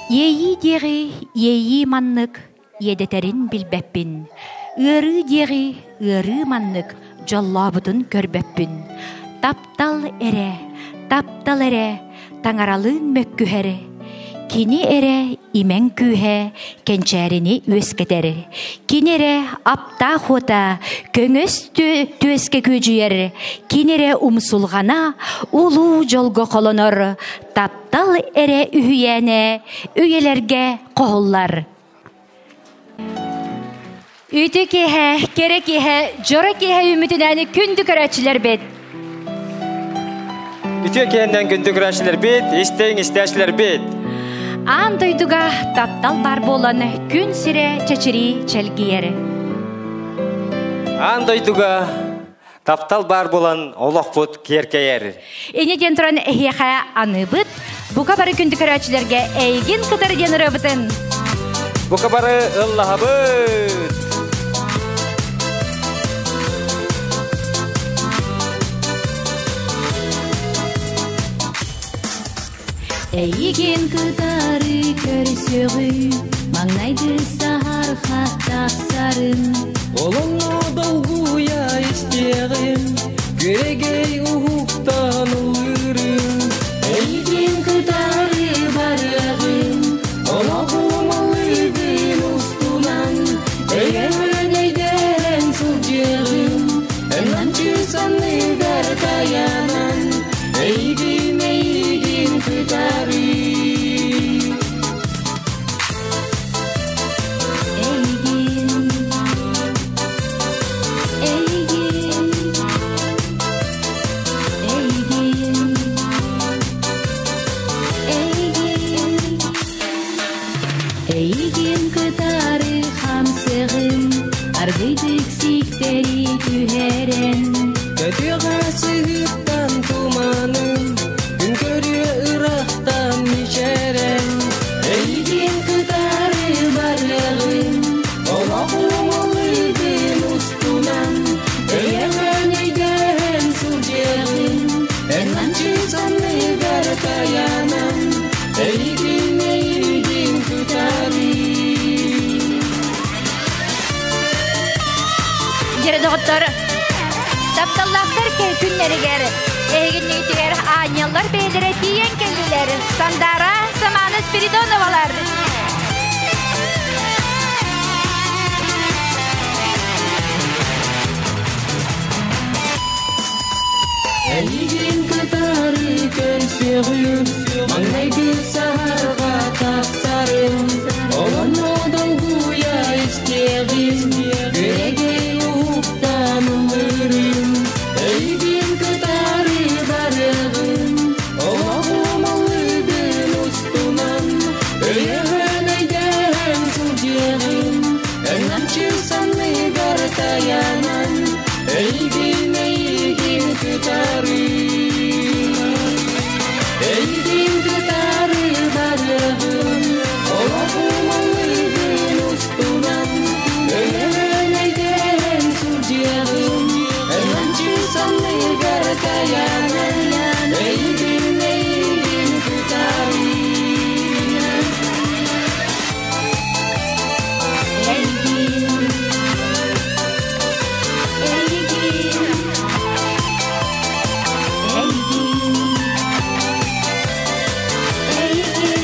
Иэйии диэҕи иэйии маннык иэдэтэрин билбэппин, ыарыы диэҕи ыарыы маннык дьоллообутун көрбөппүн. Таптал эрэ, таптал эрэ таҥаралыын мөккүһэр, кини эрэ имэҥ күүһэ кэнчээрини үөскэтэр, кини эрэ аптаах уота көҥөс түөскэ күөдьүйэр, кини эрэ умсулҕана улуу дьолго холонор, таптал эрэ үһүйээнэ үйэлэргэ хоһуллар. Үтү киэһэ, кэрэ киэһэ, дьоро киэһэ үүммүтүнэн күндү көрөөччүлэрбит. Үтүө киэһэннэн күндү көрөөччүлэрбит, истиҥ истээччилэрбит. Аан дойдуга таптал бар буолан күн сирэ чэчирии чэлгийэр. Аан дойдуга таптал баар буолан олохпут киэркэйэр. Инньэ диэн туран эһиэхэ аныыбыт. Бука бары күндү көрөөччүлэргэ эйигин кытары диэн ырыабытын. Бука бары ыллаһабыт. Эйигин кытары көрсөҕү, маҥнайгы саһарха тахсарын. Олонно долгуйа истиэҕим, күрэгэй уһуктан ыллыырым. Эйигин кытары барыаҕым, олоҕум ыллыгын устунан, өйөөн өйдөөн сылдьыаҕым, эн санныгар таянан, эйигин эйигин кытары. Эйигин, эйигин, эйигин, эйигин. Эйигин кытары хамсыгым, аргыйдык сиктэри түһэрэн. Көтүөҕэ сыһыттан туманым, күн көрүө ырахтан мичээрэн. Эйигин кытары барыаҕым, олоҕум ыллыгын устунан, өйөһөн өйдөһөн сылдьыаҕым, эн намчы санныгар таянан, эйигин эйигин кытары. Дьэрэ доҕоттор, тапталлаахтар күннэригэр эһигиннигитигэр аанньаллар бэйэлэрэ тиийэн кэллилэр. Сандара Самана Спиридоновалар. Эйигин кытары көрсөҕүм, маҥнайгы саһарҕа тахсарым, олонно долгуйа истиэҕим, күрэгэй уһуктан ыллыырым. Эйигин кытары барыаҕым, олоҕум ыллыгын устунан, өйөһөн өйдөһөн сылдьыаҕым, эн намчы санныгар таянан, эйигин эйигин кытары. Эйигин кытары барыаҕым, олоҕум ыллыгын устунан, өйөһөн өйдөһөн сылдьыаҕым, эн намчы санныгар таянан, эйигин эйигин кытары. Эйигин, эйигин, эйигин, эйигин.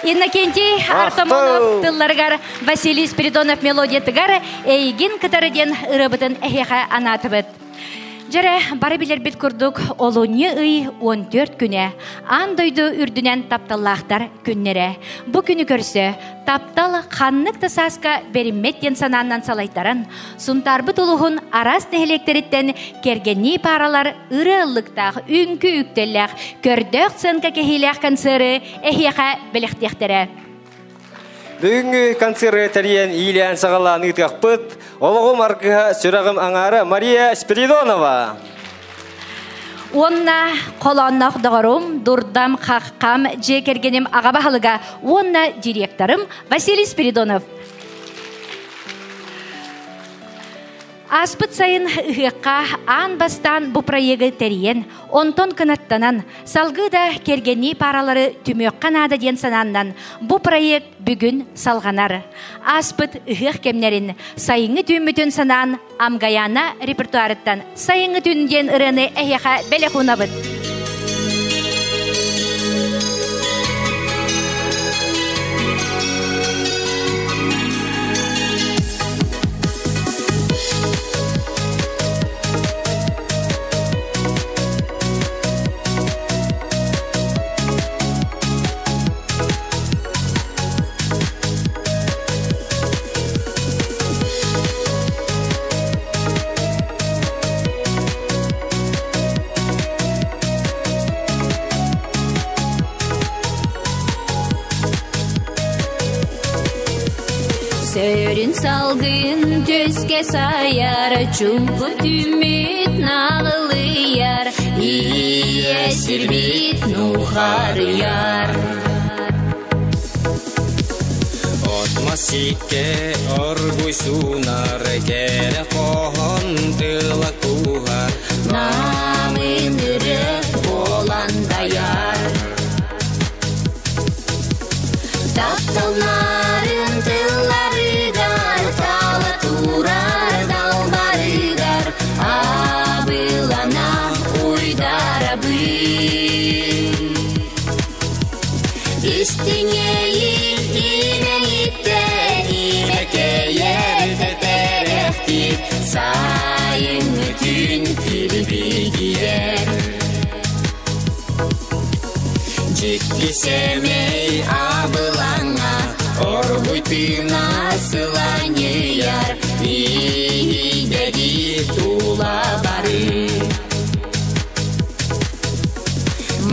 Иннокентий Артамонов тылларыгар Василий Спиридонов мелодиятыгар «Эйигин кытары» диэн ырыабытын эһиэхэ анаатыбыт. Дьэрэ, бары билэрбит курдук, олунньу ый 14 күнэ аан дойду үрдүнэн тапталлаахтар күннэрэ. Бу күнү көрсө таптал ханнык да сааска бэриммэт диэн санааннан салайтаран, Сунтаарбыт улуһун араас нэһилиэктэриттэн кэргэннии пааралар ырыа ыллыктаах, үҥкүү үктэллээх, көрдөөх сценка кэһиилээх концеры эһиэхэ бэлэхтиэхтэрэ. Бүгүҥҥү концеры тэрийэн иилээн саҕалаан ыытыахпыт. Олоҕум аргыһа, сүрэҕим аҥаара Мария Спиридонова. Уонна холоонноох доҕорум, дурдам, хаххам, дьиэ кэргэним аҕа баһылыга уонна директорым Василий Спиридонов. Ааспыт сайын ыһыахха аан бастаан бу проегы тэрийэн, онтон кынаттанан, салгыы да кэргэннии пааралары түмүөххэ наада диэн санааннан бу проект бүгүн салҕанар. Ааспыт ыһыах кэмнэрин сайыҥҥы түүммүтүн санаан Амгаяна репертуарыттан Сайыҥҥы түүн диэн ырыаны эһиэхэ бэлэх уунабыт. Сөрүн салгын төскө сайар, чумпу түммүт наҕылыйар, ийэ сирбит нухарыйар. Отмасикке оргуй суунар, кэрэ хоһон тыла кууһар. Намын ыры буолан дайар. Тапталларын тылларыгар, тала турар далбарыгар, абылана уйдарабын. Истиҥэйин имэҥиттэн имэкэйэр тэтэрэхтиир, сайыҥҥы түүн кирбигийэр. Дьикти сэмэй абылаҥа оргуй тыына сыланньыйар, иһийдэрии тула бары.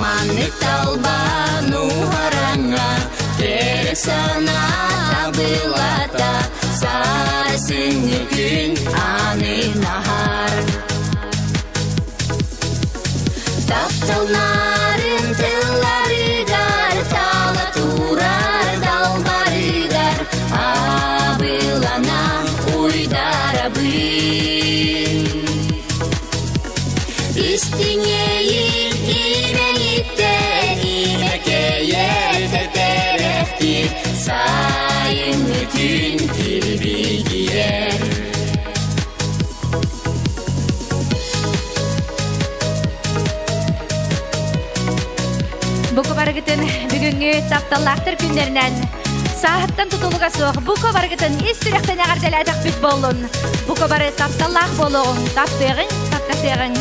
Маннык талбан уһараҥа, кэрэ санаа былата, сарсыҥҥы күн аны наһар. Тапталларын тылларыгар, тала турар далбарыгар, абылана уйдарабын. Истиҥэйин имэҥиттэн имэкэйэр тэтэрэхтиир, сайыҥҥы түүн кирбигийэр. Бука барыгытын бүгүҥҥү тапталлаахтар күннэринэн сааһыттан тутулуга суох бука барыгытын ис сүрэхтэн эҕэрдэлээтэхпит буоллун. Бука бары тапталлаах буолуоҕуҥ, таптыаҕыҥ, таптатыаҕыҥ.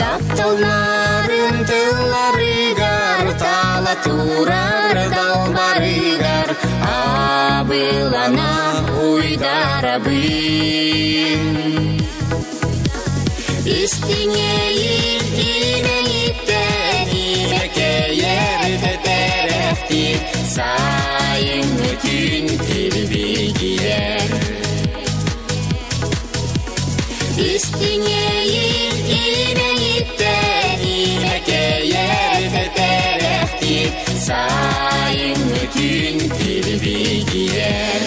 Тапталларын тылларыгар, тала турар далбарыгар, абылана уйдарабын. Истиҥэйин имэҥиттэн имэкэйэр тэтэрэхтиир, сайыҥҥы түүн кирбигийэр. Истиҥэйин имэҥиттэн имэкэйэр тэтэрэхтиир, сайыҥҥы түүн кирбигийэр.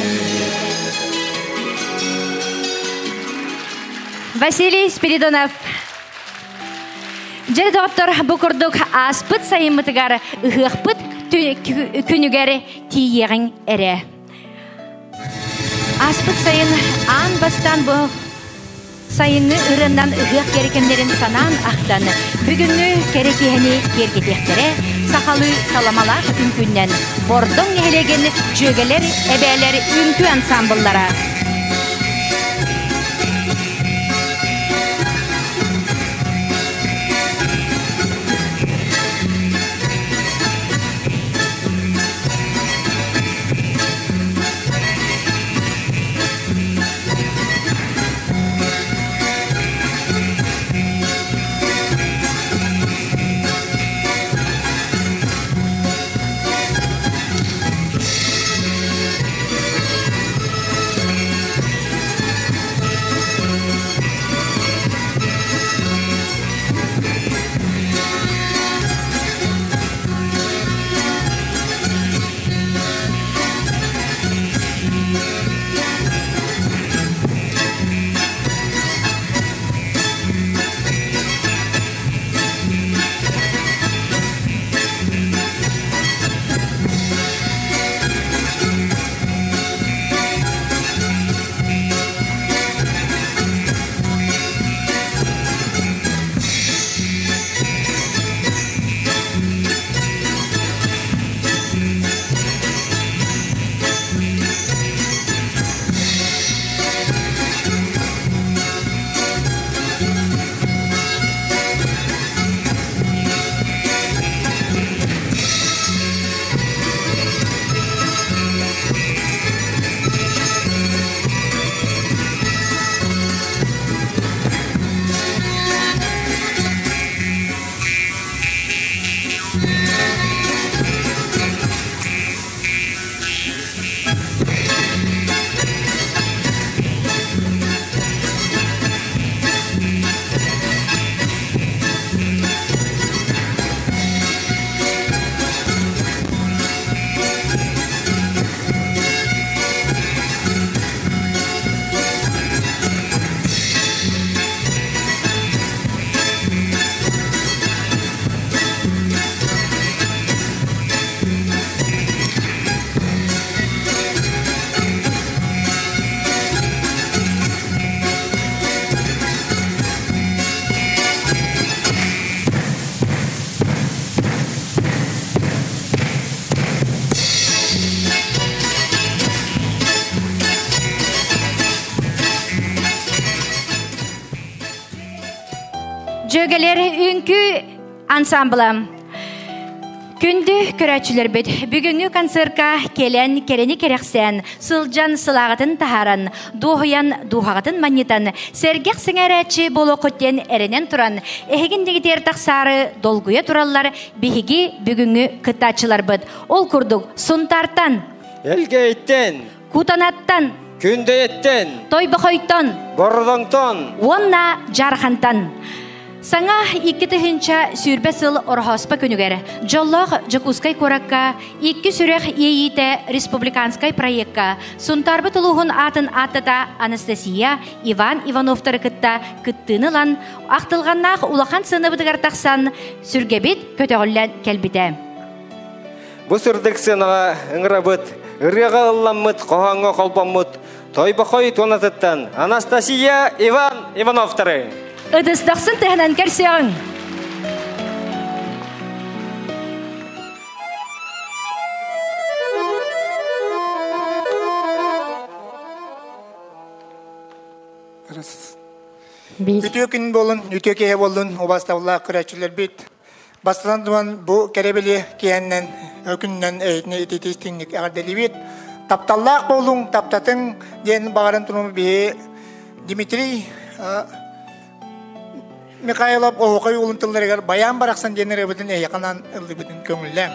Василий Спиридонов. Дьэ, доҕоттор, бу курдук ааспыт сайыммытыгар ыһыахпыт күнүгэр тиийиэҕиҥ эрэ. Ааспыт сайын аан бастаан бу сайыҥҥы ырыаннан ыһыах кэрэ кэмнэрин санаан ахтан, бүгүҥҥү кэрэ киэһэни киэргэтиэхтэрэ сахалыы саламалаах үҥкүүннэн Бордоҥ нэһилиэгин дьүөгэлэр, эбээлэр үҥкүү ансаамбыллара. Дьүөгэлэр үҥкүү ансамбла. Күндү көрөөччүлэрбит, бүгүҥҥү концертка кэлэн, кэрэни кэрэхсээн, сылдьан сылааҕытын таһааран, дуоһуйан, дууһаҕытын манньытан, сэргэх сэҥээрээччи буолуоххут диэн эрэнэн туран, эһигин дигитиэр тахсаары долгуйа тураллар биһиги бүгүҥҥү кыттааччыларбыт. Ол курдук, Сунтаартан, Элгээйиттэн, Кутанаттан, Күндэйэттэн, Тойбохойтон, Бордоҥтон уонна Дьаархантан. Саҥа 2020 сыл Ороһооспо күнүгэр дьоллоох Дьокуускай куоракка Икки сүрэх иэйиитэ республиканскай проекка Сунтаарбыт улууһун аатын ааттата Анастасия Иван Ивановтары кытта кыттыыны ылан, ахтылҕаннаах улахан сыанабытыгар тахсан, сүргэбит көтөҕүллэн кэлбитэ. Бу сырдык сыанаҕа ыҥырабыт, ырыаҕа ылламмыт, хоһооҥҥо холбоммут Тойбохой туонатыттан Анастасия Иван Ивановтары. Ытыстахсын тыһынан кэрсиэҕиҥ. Үтүө күн буолун, үтүө киһи буоллун, убастабыллаах көрөөччүлэрбит. Бастатан туран бу кэрэбили киһэннэн, күннэн эһитини ититистиҥник эҕэрдэлиибит. Тапталлаах буолуҥ, таптатыҥ диэн баҕаран туран биһи Дмитрий Михайлов оһуохай уолун тылларыгар баян барахсан диэн ырыабытын эһиэхэ ыллыбытын көҥүллээҥ.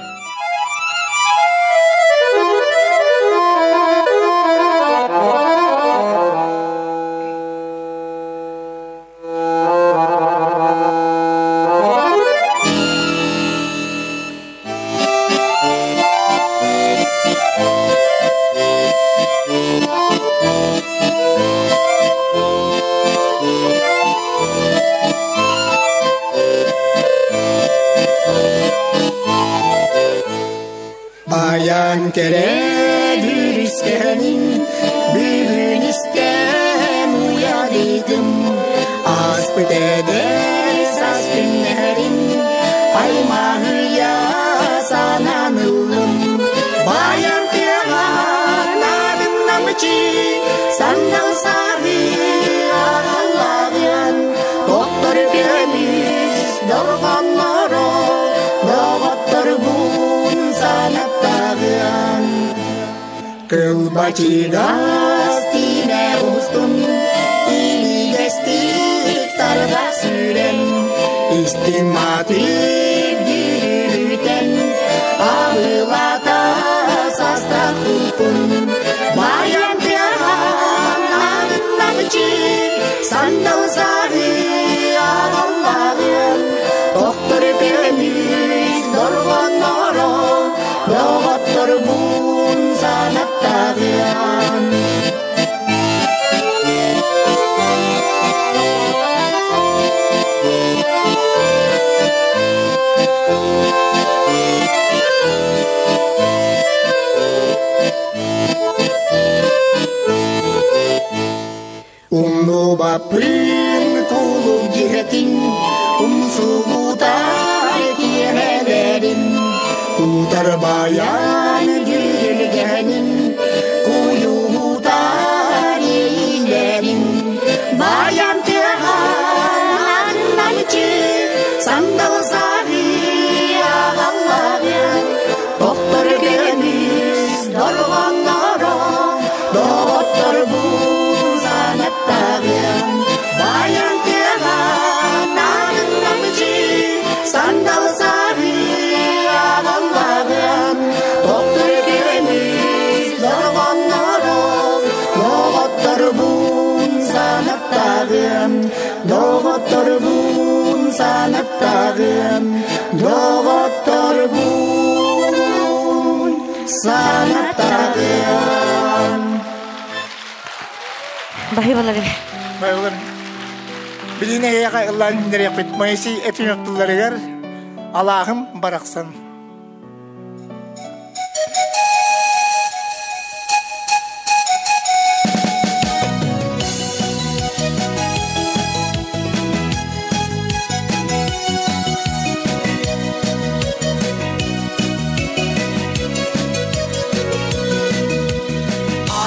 Баян кэрэ дүүрүскэһэнин бүгүн истэн уйадыйдым ааспыт эдэр саас күннэрин аймаһыйа санаан ыллым баян тыаҕа наадын намычы сандал саҕы аҕаллаҕыан доктор көмүс дорҕонноро доҕотторбун санаттаҕыан Кылбачыгас тиинэ устун илигэстик тарҕа сүүрэн истиҥ маатык дьүрүһүтэн абылата састаппыппын Баян тыаһаан аҕыннамчы сандал саҕы аҕаллаҕын тохтор көмүс дорҕонноро доҕотторбун санаттаҕыан Умнубаппын кулук дьиэтин, умсугутар киэһэлэрин, Утар баян дьүрүлгэнин, куйуутар иилэрин, Баян тыаҕа намчы, сандал саҕы аҕаллаҕын, Тохтор көмүс дорҕонноро, доҕотторбун санаттаҕын, Баян тыаҕа намчы, сандал саҕы аҕаллаҕын, Санаттаҕын. Баһыыбалары. Баһыыбалары. Билигин эһиэхэ ыллаан иһиннэриэхпит Моисей Ефимов тылларыгар Алааһым барахсан.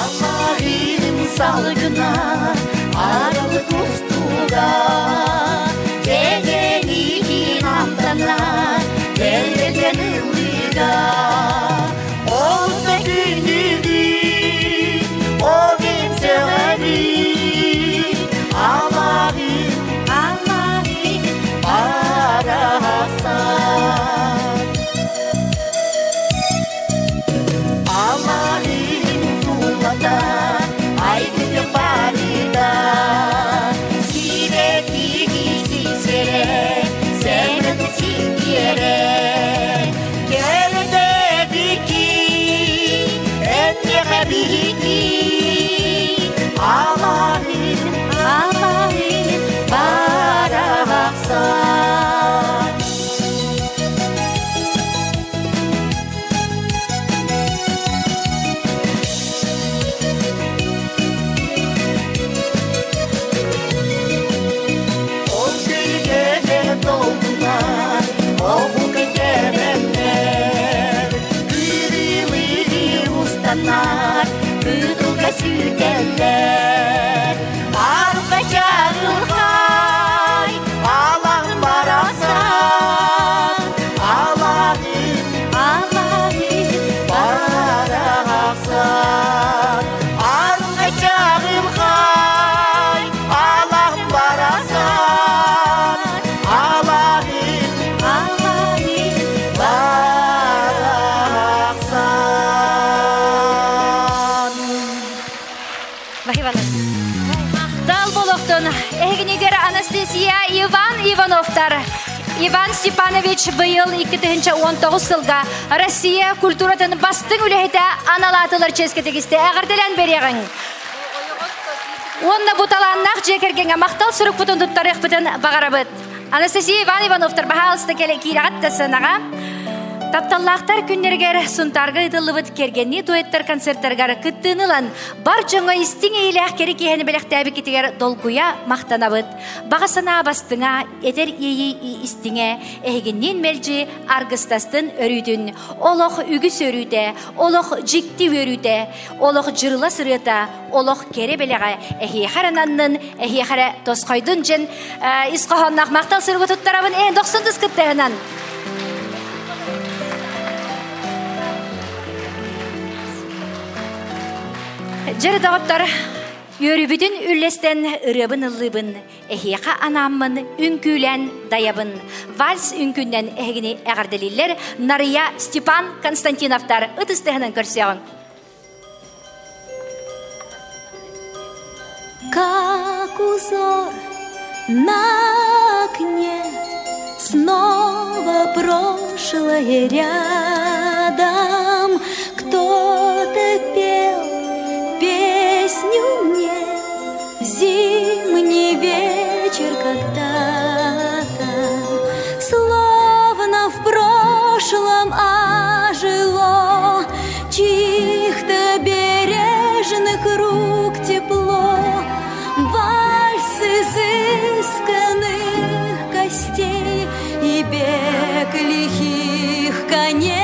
Аллаһым салгына арылы кустуга Кэгэниин амтана кэллэтэн ыллыга Ол да күндүгүн, о мин сөҕөбүн Аллаһым, Аллаһым барахсан Аллаһым тулата айгыны барыта Сибэкиги сисэрэ сэмэн сиккиэрэ Кэрдэбики эннеҕэ биһики Аллаһым, Аллаһым барахсан Ол күлгене долгунар, оҕу кэтэбэннэр, Кырылыы устанар, кытылга сүүтэллэр. Арга чарылхай, алаң барахсан, Алаһым, алаһым барахсан. Арга чарылхай, алаң барахсан, Алаһым, алаһым барахсан. Баһыыбалар. Махтал буолуохтун эһигинигэр Анастасия Иван Ивановтар. Иван Степанович быйыл 2019 сылга Россия культуратын бастыҥ үлэһитэ анал аатылар чиэскэ тигистэ эҕэрдэлээн бэриэҕиҥ. Уонна бу талааннаах дьиэ кэргэҥҥэ махтал сурукпутун туттарыахпытын баҕарабыт. Анастасия Иван Ивановтар баһаалыста кэлэ киирэҕит да сыанаҕа. Тапталлаахтар күннэригэр Сунтаарга ыытыллыбыт кэргэннии дуэттар концерттарыгар кыттыыны ылан, бар дьоҥҥо истиҥ эйэлээх кэрэ киэһэни бэлэхтээбиккитигэр долгуйа махтанабыт. Баҕа санаа бастыҥа, этэр иэйии истиҥэ, эһигинниин мэлдьи аргыстастын өрүүтүн. Олох үгүс өрүүтэ, олох дьикти үөрүүтэ, олох дьырыла сырыата, олох кэрэ бэлэҕэ эһиэхэ эрэ наннын, эһиэхэ эрэ тосхойдун дьин ис хоһоонноох махтал суругу туттарабын эн дохсун тыскыттыһынан. Дьэр доҕоттор, үөрүүбүтүн үллэстэн ырыабын ыллыыбын, эһиэхэ анааммын үҥкүүлээн дайабын. Вальс үҥкүүнэн эһигини эҕэрдэлииллэр Нарыйа Степан Константиновтар ытыс тыаһынан көрсүөҕүҥ. Как узор на окне Снова прошлое рядом Кто-то пел песню мне В зимний вечер когда-то Словно в прошлом ожило Чьих-то бережных рук тепло Вальс изысканных костей И бег лихих коней.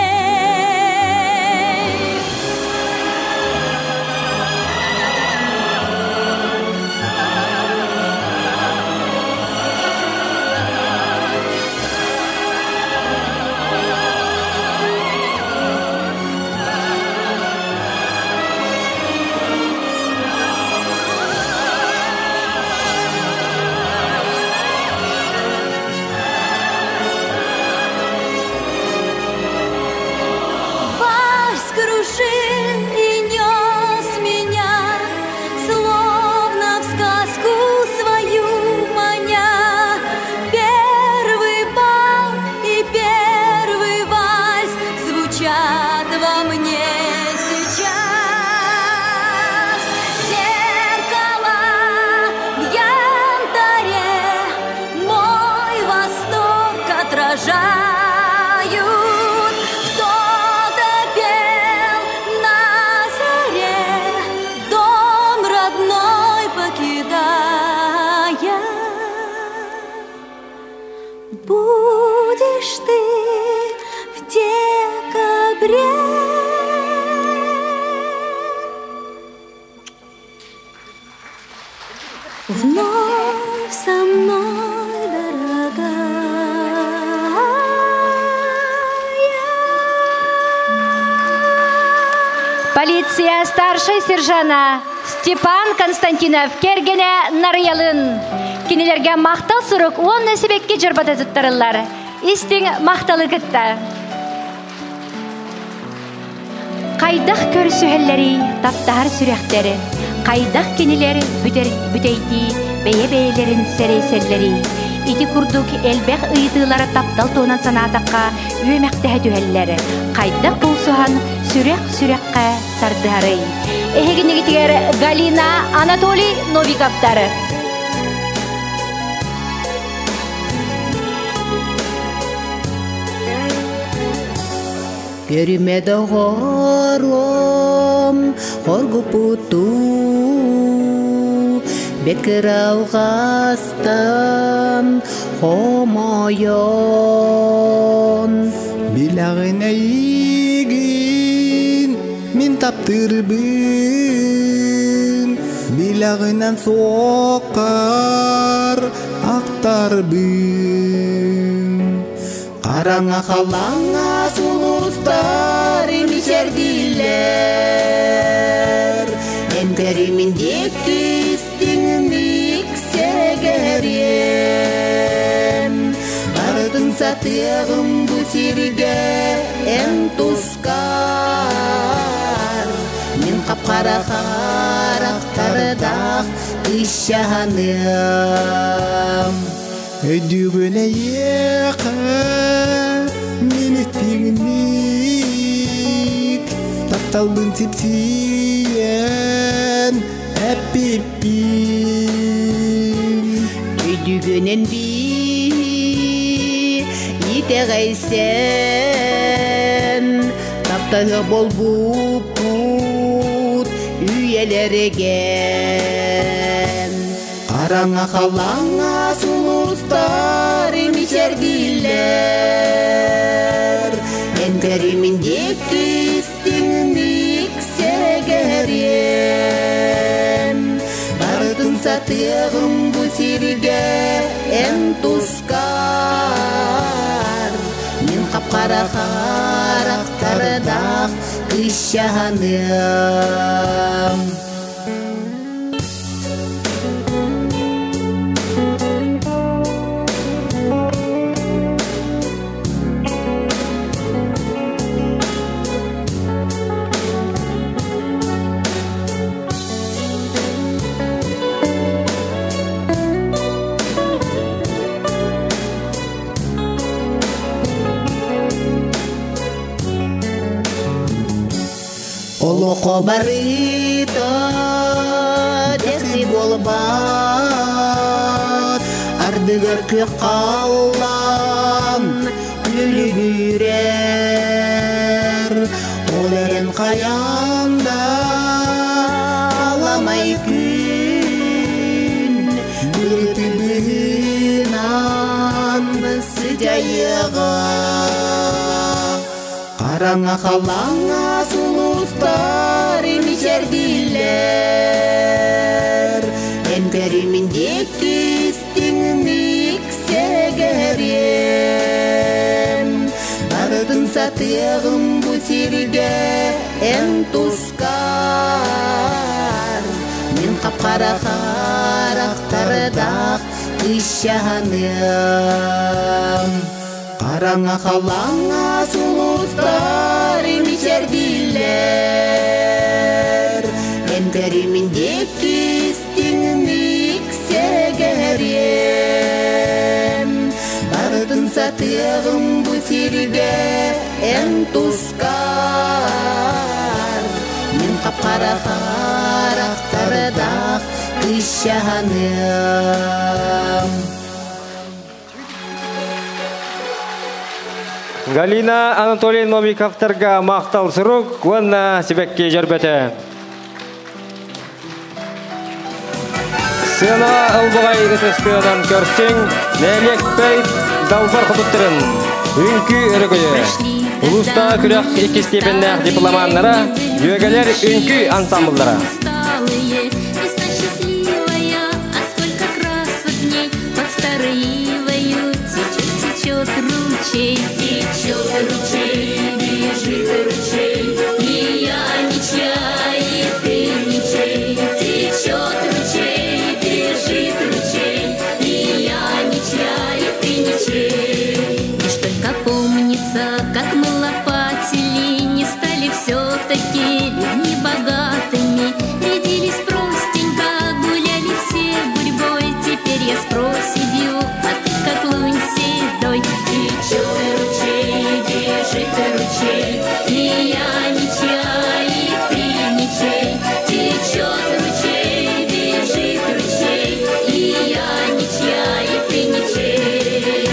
Вновь со мной, дорогая. Полиция старшай сержана Степан Константинов кэргэнэ Нарыйалын. Кинилэргэ махтал сурук уонна сибэкки дьарбата туттарыллар. Истиҥ махталы кытта. Хайдах көрсүһэллэрий таптаһар сүрэхтэри, хайдах кинилэр бүтэр бүтэйдии бэйэ-бэйэлэрин сэрэйсэллэрий? Ити курдук элбэх ыйытыылара таптал туһунан санаатахха үөмэхтэһэ түһэллэр. Хайдах булсуһан сүрэх сүрэххэ тардыһарый? Эһигинигитигэр Галина Анатолий Новиковтар. Көрүмэ доҕоруом, хоргуппутуу, бэт кыралҕастан хомойон. Билэҕин эйигин мин таптыырбын, билэҕинэн суоккар ахтарбын. Хараҥа халлааҥҥа сулустар мичэрдииллэр, Эмтэримин диэки истиҥник сэгэриэм. Барытын сатыаҕым бу сиргэ эн тускар. Мин хап-хара харахтардаах кыысчаныам. Өйдүүгүн эйиэхэ мин истиҥник тапталбын сипсийэн эппиппин. Өйдүүгүнэн бии итэҕэйсэн таптаһыах буолбуппут үйэлэргэ. Хараҥа халлааҥҥа сулустар мичэрдииллэр, Эмтэримин диэки истиҥник сэгэриэм. Барытын сатыаҕым бу сиргэ эн тускар. Мин хап-хара харахтардаах кыысчаныам. Олохо барыта дэхси буолбат, ардыгар күөх халлаан күлүгүрэр. Ол эрэн хайаан да аламай күн былыты быһыынан сыдьайыаҕа. Хараҥа халлааҥҥа сулустар мичэрдииллэр, Эмтэримин диэки истиҥник сэгэриэм. Барытын сатыаҕым бу сиргэ эн тускар. Мин хап-хара харахтардаах кыысчаныам. Хараҥа халлааҥҥа сулустар мичэрдииллэр, Эмтэримин диэки истиҥник сэгэриэм. Барытын сатыаҕым бу сиргэ эн тускар. Мин хап-хара харахтардаах кыысчаныам. Галина Анатолий Новиковтарга махтал сурук уонна сибэкки дьөрбөтө. Сыана ылбаҕай ытыстыынан көрсүҥ, нэһилиэкпэй далбар хотуттарын үҥкүү өрөгөйө. Улуустааҕы күрэх икки степеннээх дипломаннара, дьүөгэлэр үҥкүү ансамбллара. ручей, течет ручей, бежит ручей, и я ничья, и ты ничей. Течет ручей, бежит ручей, и я ничья, и ты ничей. Лишь только помнится, как мы лопатили, не стали все-таки людьми богатыми. Рядились простенько, гуляли все гурьбой. Теперь я с проседью, а ты как лунь седой. Течет ручей, бежит ручей, и я ничья, и ты ничей. Течет ручей, бежит ручей, и я ничья, и ты ничей.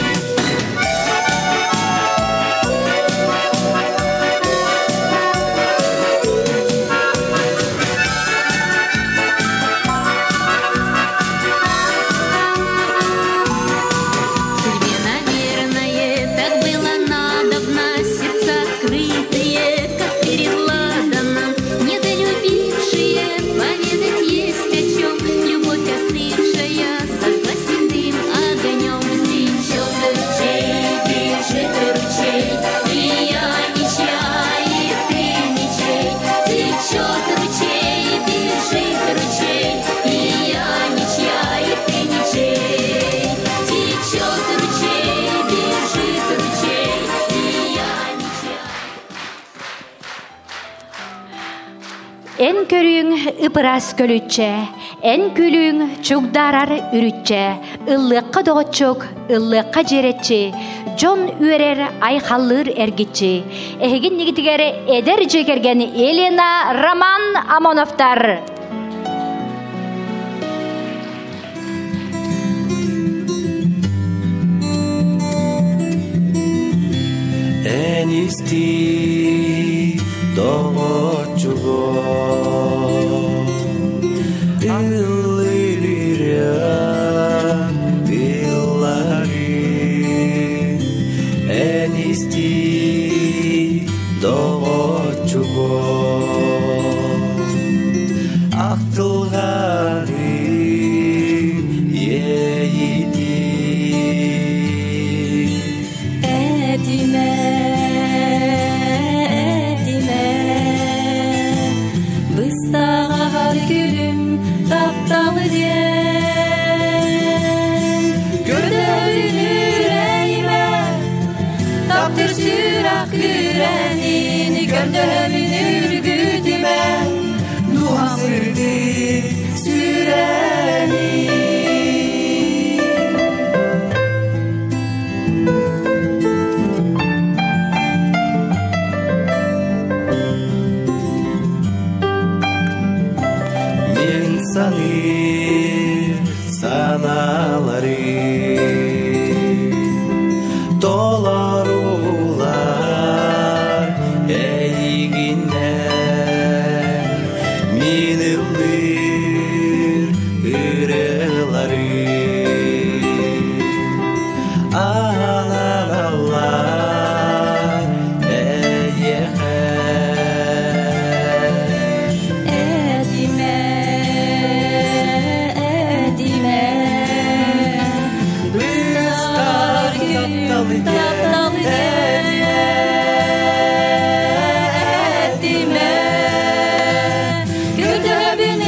Судьбе, наверное, так было надобно, сердца открытые, как перед ладаном, недолюбившие, поведать есть о чем, любовь остывшая зажгла седым огнем. Течет ручей, бежит ручей, и я ничья, и ты ничей. Течет ручей, бежит ручей, и я ничья, и ты ничей. Течет ручей, бежит ручей, и я ничья. Эн көрүҥ ыпырас көлүччэ, эн күлүҥ чугдарар үрүччэ, ыллыакка доҕоччук, ыллыакка дьиэрэччи, дьон үөрэр айхаллыыр эргиччи. Эһигин нигитигэр эдэр дьиэ Елена Роман Амоновтар. Энисти доҕоччуго Ыллыырыа тыллары Энисти доҕоччуго Ахтылганы иэйити Этиме, этиме, быстаҕар күлүм тапталы диэн. Көрдөбүн үрейме, таптыр сүрэх күрэнин, көрдөбүн үргүтүмэ, Дуһам сырдык сүрэнин. Мен саныыр санаалары Толорулар эйигиннен Мин ыллыыр ырыалары Аналалар эйиэхэ. Этиме, этиме, быстаҕар күлүм тапталы диэн. Этиме, көрдөбүн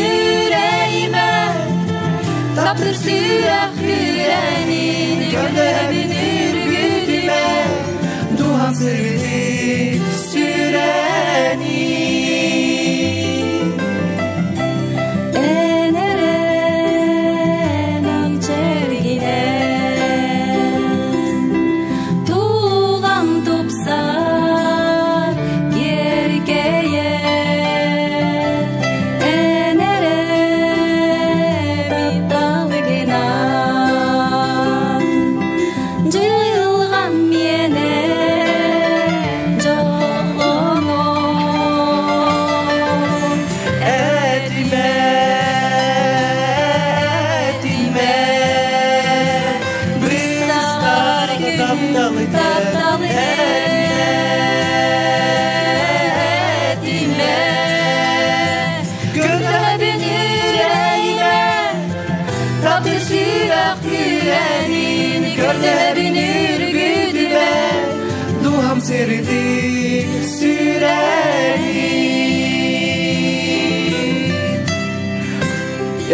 Сырдык сүрэҕи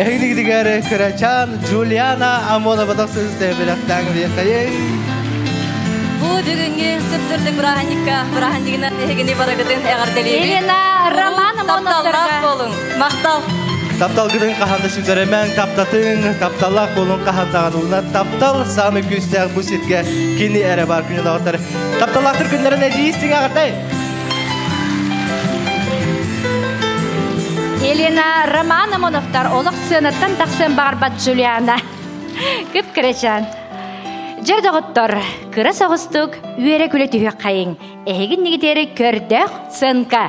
Эһигилигэр кырачаан Джулиана Амонова тахсыысты билэхтээҥ диэххэйиҥ. Бу бүгүҥҥү сып-сырдык бырааһынньыкка бырааһынньыгынан эһигини барыгытын эҕэрдэлиибин. Елена Роман Тапталлаах буолуҥ. Махтал. Тапталгытын хаһан да сүтэрэмэҥ, таптатыҥ, тапталлаах буолуҥ хаһан даҕаны уна таптал саамай күүстээх бу сиргэ кини эрэ баар күнүн оҕотор. Тапталлаахтар күннэрин эдьиий истиҥ аҕардай. Елена Роман Амоновтар олох сыанаттан тахсыан баҕарбат Джулиана. Кып-кырачаан. Дьэ доҕоттор, кыра соҕустук үөрэ-күлэ түһүөххэйиҥ. Эһигин нигитери көрдөөх сценка.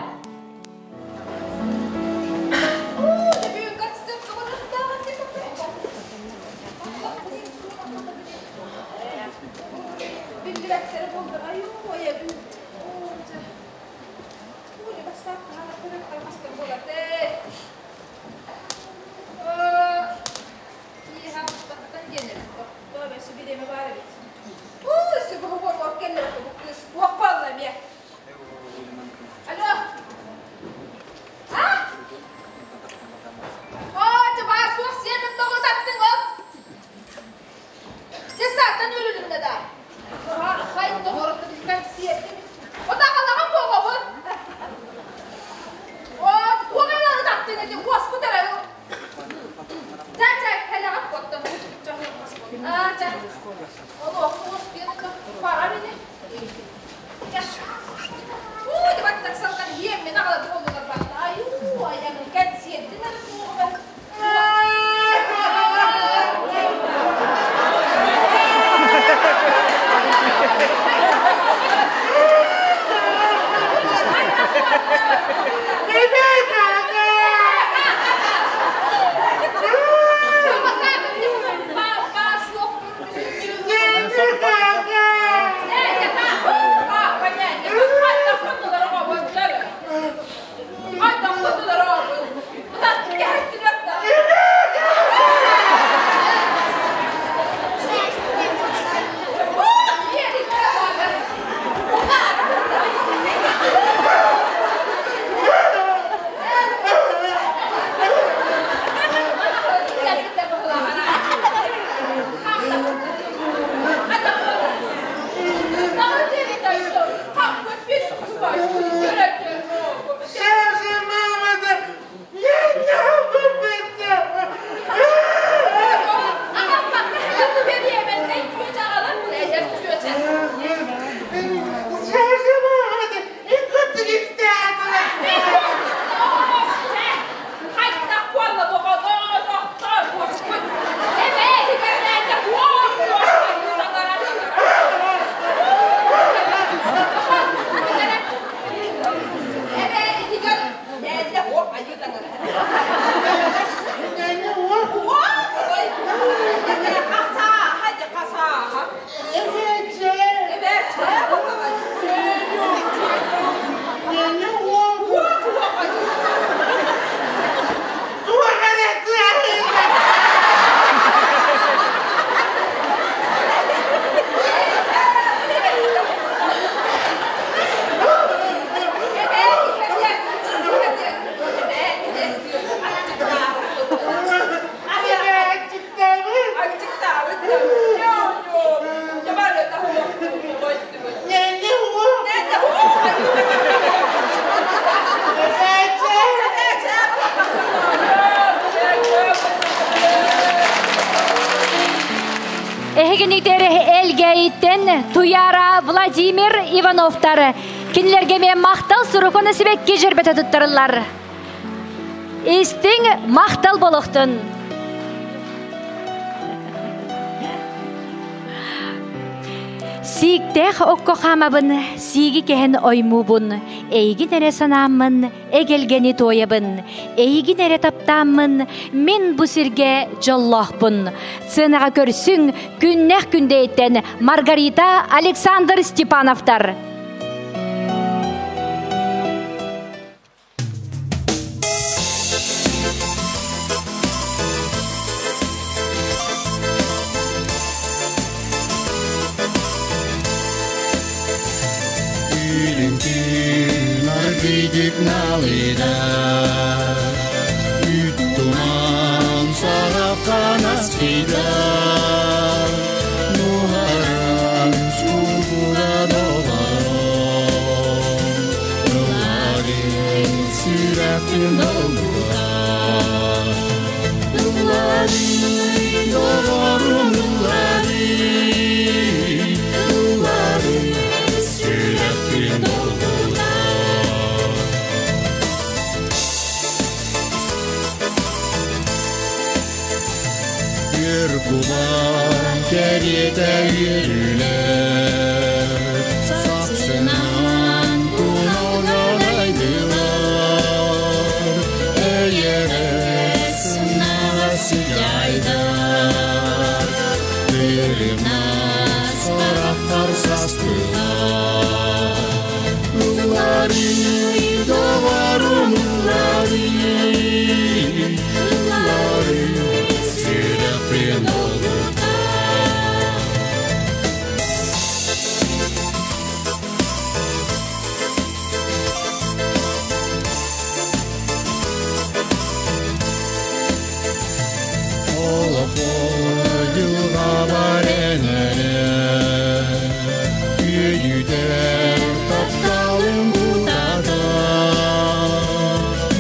Эһигинитер Элгээйиттэн Туяра Владимир Ивановтар кинилэргэ эмиэ махтал сурукун сибэкки дьөрбөтө туттарыллар. Истиҥ махтал болохтун! Сииктээх окко хаамабын, сииги кэһэн оймуубун, эйигин эрэ санааммын, эгэлгэни туойабын, эйигин эрэ таптааммын, мин бу сиргэ дьоллоохпун. Сценаҕа көрсүҥ, күннэх күндэйиттэн Маргарита Александр Степановтар. Сыппыйдар Нуһаран чууран олорон Ылларын сүрэхпин долгутар Ылларын доҕорум ылларын Ылларын сүрэхпин долгутар Үөр кулан кэриэтэ үөрүүлэр Сапсынан туналгадайдылар Эйэҕэс сымнаҕас сыдьаайдар Тырымнас харахтар састылар Ылларый, доҕорум, ылларый, ылларый, сүрэхпин долгутар. Олохпор дьылҕабар эн эрэ Үөдүтэр тапталым кутата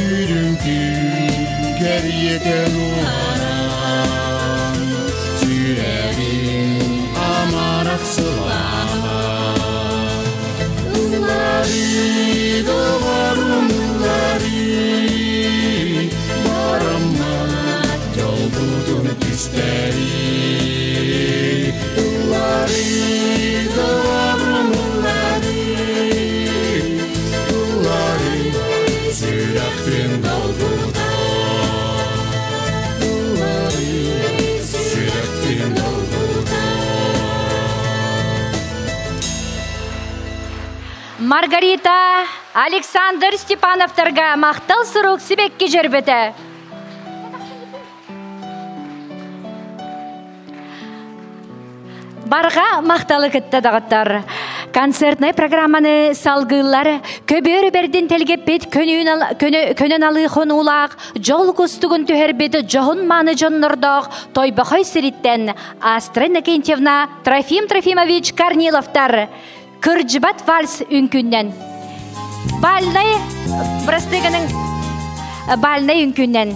Үрүҥ күн кэриэтэ уһаран Сүрэҕим амарах сылааһа Ылларый, доҕорум, ылларый, бараммат дьолбутун түстэри. Ылларый, доҕорум, ылларый, ылларый, сүрэхпин долгутар. Ылларый, сүрэхпин долгутар. Маргарита Александр Степановтарга махтал сурук сибэкки дьөрбөтө. Барҕа махталы кытта даҕаттар. Концертнай программаны салгыыллар көбүөр бэрдин тэлгэппит көнөн алыы хонуулаах дьол кустугун түһэрбит дьоһун мааны дьоннордоох Тойбохой сириттэн Астра Иннокентьевна Трофим Трофимович Корниловтар Кырдьыбат вальс үҥкүүннэн бальнай бырастыганың бальнай үҥкүүннэн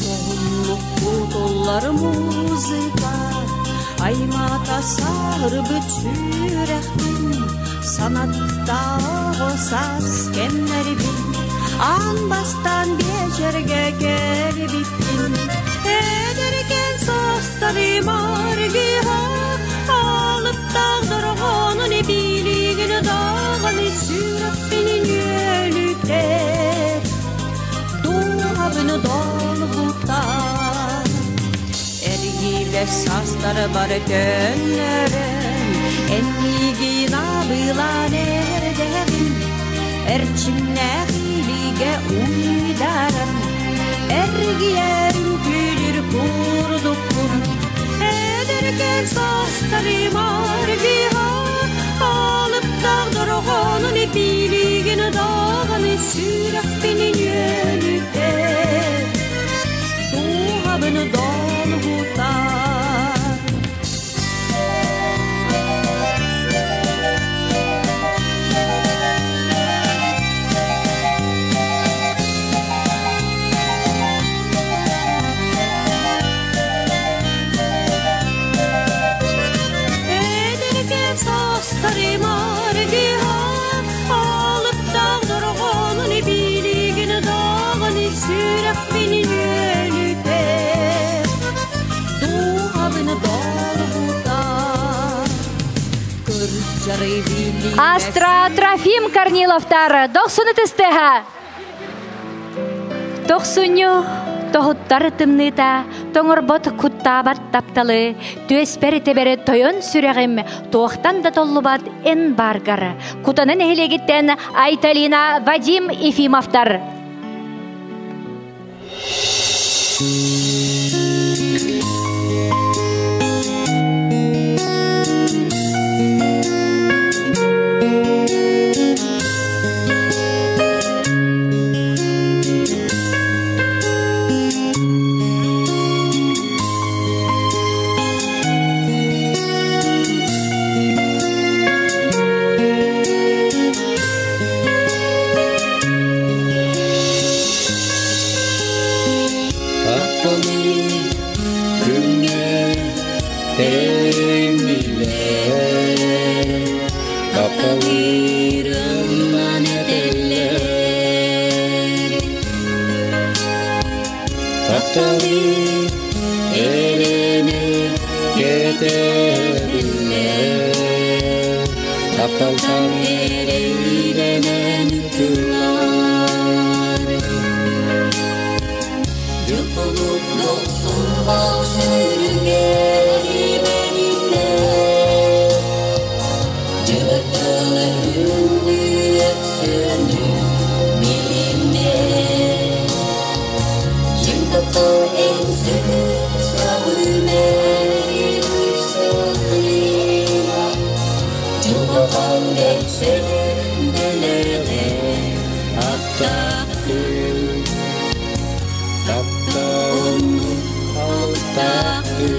Дьоһуннук кутуллар музыка Аймаата саарбыт сүрэхпин Санаттааҕы саас кэмнэрбин Аан бастаан биэчэргэ кэлбиппин Эдэркэн саастарым аргыһа Алыптаах дорҕоонун эбиилигин даҕаны сүрэхпин ньүөлүтэр Дууһабын долгутар Эргиибэс саастарбар төннөрөн Эн миигин абылаан эрдэҕин Эрчимнээх илиигэ уйдаран Эргийэрин күлүр курдукпун Эдэркэн саастарым аргыһа Алыптаах дорҕоонун эпиилигин даҕаны сүрэхпин ньүөлүтэр Дууһабын долгутар Эдэркэн саастарым аргыһа Алыптаах дорҕоонун эбиилигин даҕаны сүрэхпин ньүөлүтэр Дууһабын долгутар Кырдьары билиммэт Астра Трофим Корниловтар дохсуну тыстыха. Тохсунньу тоһуттар тымныыта, тоҥорбот куттаабат тапталы, түөспэр тэбэри тойон сүрэҕим, туохтан да толлубат эн бааргар. Кутана нэһилиэгиттэн Айталина Вадим Ефимовтар. Тэҥниллэр Тапталыырынан этэллэр Тапталы эрэнэ кэтэһэллэр Тапталтан эрэйдэнэн ытыллар Дьыл-хонук дохсун сүрүгэр имэриннэ Дьыбар-тылы күндү өксүөнү билиммэ Дьиҥ таптал эн сүдү сөҕүмэри күүстэххин Дьылҕахан бэрсэри дэлэҕэ аттааххын Таптал алтааххын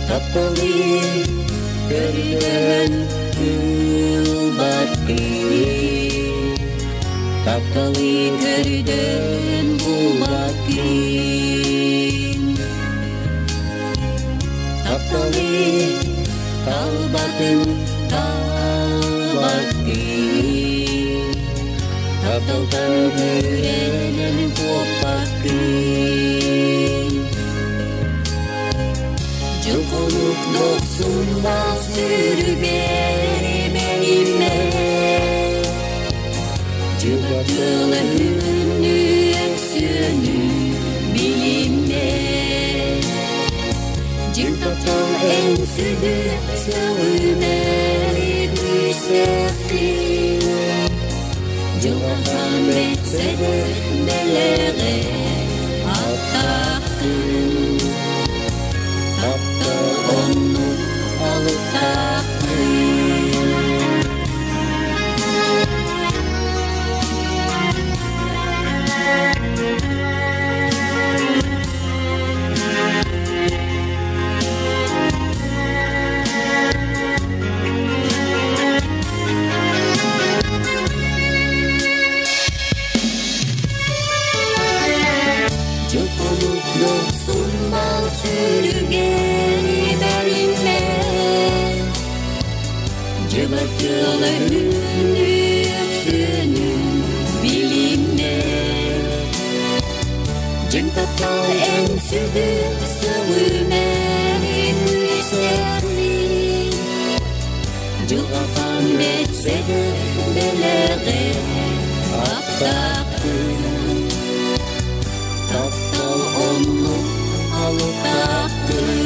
Тапталы көрдөһөн ылбаккын Тапталы көрдөһөн булбаккын Тапталы талбатын талбаккын Тапталтан күрэнэн куоппаккын Дьыл-хонук дохсуннаах сүрүгэр имэримэ Дьылҕа-тыла күндү өксүөнү билиммэ Дьиҥ таптал эн сүдү сөҕүмэри күүстэххин Дьылҕахан бэрсэдэр дэлэҕэ аттааххын Таптал оннук алыптааххын Дьыл-хонук дохсун-бал сүрүгэр имэриммэ Дьыбар-тыала күндү өксүөнү билиммэ Дьиҥ таптал эн сүдү сөҕүмэри күүстэххин Дьылҕахан бэрсэдэр дэлэҕэ аттааххын Таптал оннук алыптааххын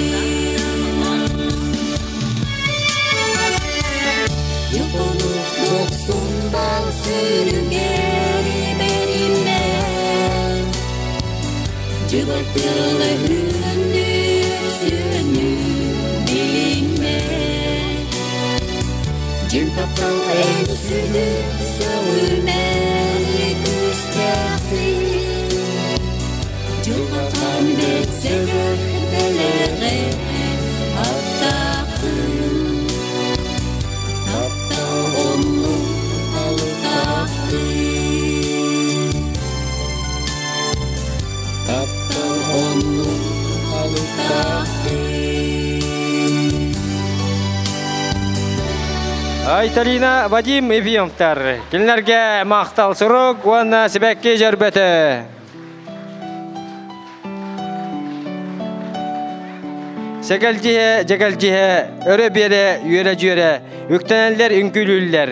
Дьыл-хонук дохсун-бал сүрүгэр имэриммэ Дьыбар-тыала күндү өксүөнү билиммэ Дьиҥ таптал эн сүдү сөҕүмэри күүстэххин Дьылҕахан бэрсэдэр дэлэҕэ аттааххын Таптал оннук алыптааххын Таптал оннук алыптааххын Айталина Вадим Ефимовтар. Кинилэргэ махтал сурук уонна сибэкки дьөрбөтө. Сэгэлдьиһэ, дьэгэлдьиһэ, өрө биэрэ, үөрэ-дьүөрэ, үктэнэллэр, үҥкүүлүүллэр.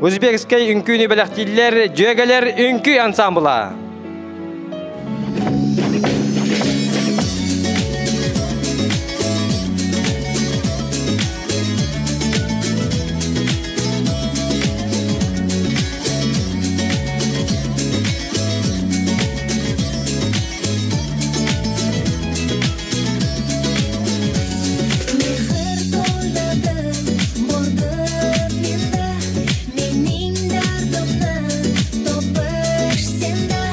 Узбекскай үҥкүүнү бэлэхтииллэр дьүөгэлэр үҥкүү ансамбла. Mehr to'ladim, bordim menda, mening dardimni topish senda.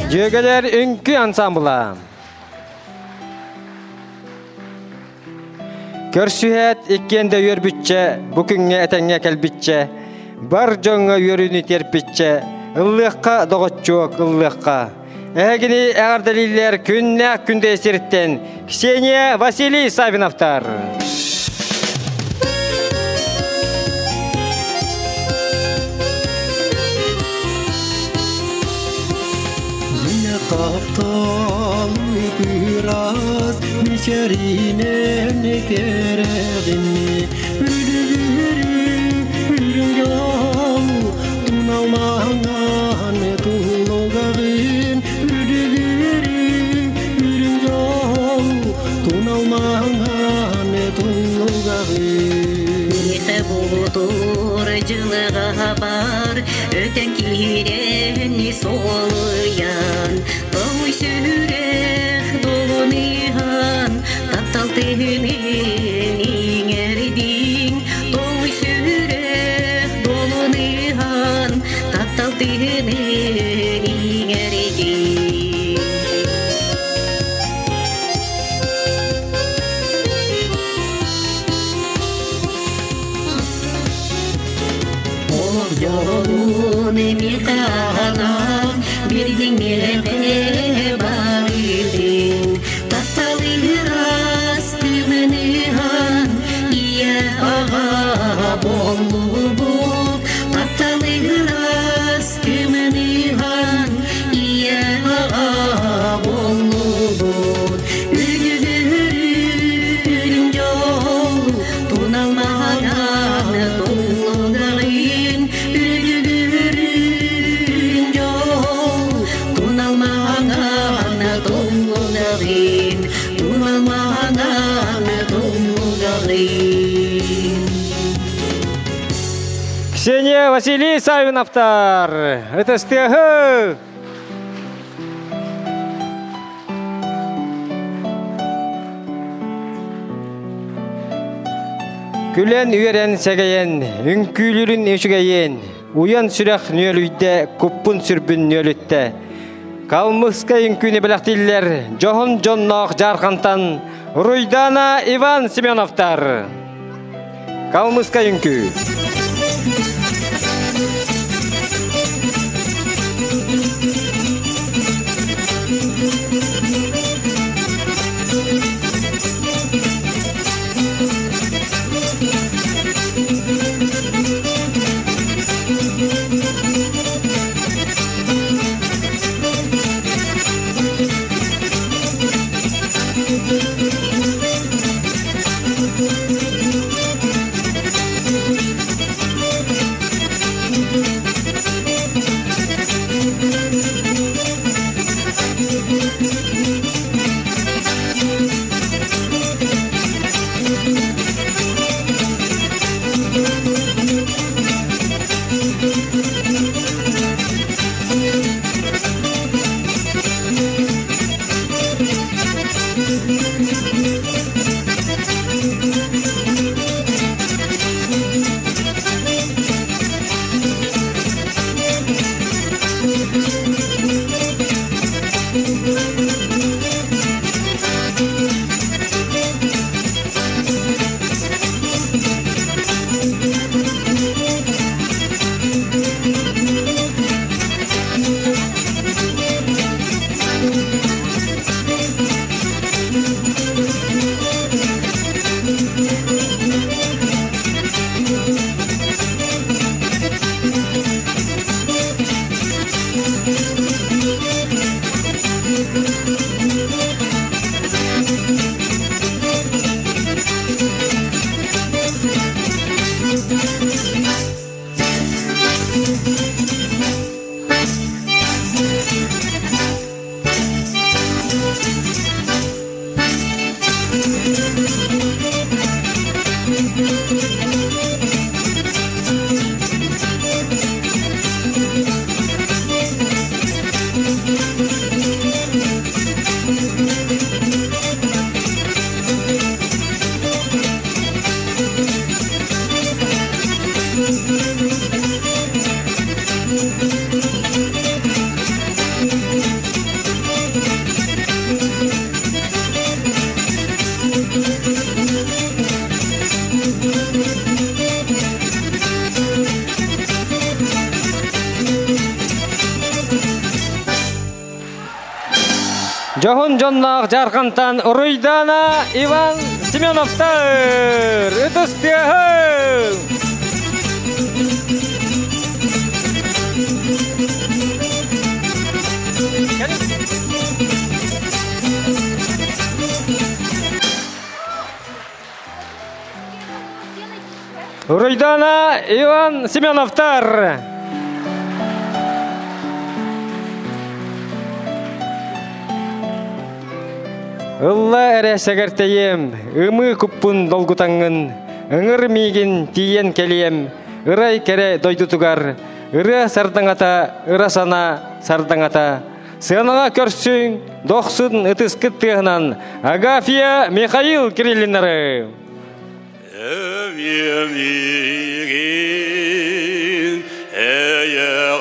Дьүөгэлэр үҥкүү ансамбла. Көрсүһээт иккиэн да үөрбүччэ, бу күҥҥэ этэҥҥэ кэлбиччэ, бар дьоҥҥо үөрүүнү тиэрпиччэ, ыллыахха доҕоччуок ыллыахха. Эһигини эҕэрдэлииллэр күннээх күндэ сириттэн Ксения Василий Савиновтар. Таптал ыраас мичэринэн кэрэҕини Үлүгүрү үрүҥ дьол туналмаҥан тулугаҕын Үлүгүрү үрүҥ дьол туналмаҥан тулугаҕын Миэхэ буутур дьылыга бар, өтөн киирэн солуйан, тоҥуй сүрэх долуныһан, таптал тыынын иҥэрдиҥ, тоҥуй сүрэх долуныһан, таптал тыынын иҥэрдиҥ. Олох дьолун миэхэ анаан, биэрдиҥ миэхэ барыдыҥ. Тапталы ыраас тыыныһан, ийэ аҕа буоллубут. Тапталы ыраас тыыныһан, ийэ аҕа буоллубут. Үлүгүрүм дьол, туналмаһан туллугаҕын. Үлүгүрүм дьол, туналмаһан туллугаҕын. Туналмаһан туллугаҕын. Ксения Василий Савиновтар. Ытыстыаһы! Күлэн үөрэн сэгэйэн, үҥкүүлүрүн үчүгэйин, уйан сүрэх нүөлүйдэ, куппун сүрбүн нүөлүттэ. Калмыкскай үҥкүүнү бэлэхтииллэр дьоһун дьонноох Дьаархантан Руйдана Иван Семеновтар. Калмыкскай үҥкүү. Дьоһун дьонноох Дьаархантан Уруйдаана Иван Семеновтар! Ытыс тыаһын! Уруйдаана Иван Семеновтар! Ылла эрэ сэгэртэйиэм, ымыы куппун долгутаҥҥын, ыҥыр миигин тиийэн кэлиэм, ырай кэрэ дойдутугар, ырыа сардаҥата, ыра санаа сардаҥата. Сыанаҕа көрсүҥ, дохсун ытыскыт тыаһынан Агафья Михаил Кириллиннары! Өвүмигин эйэҕэстик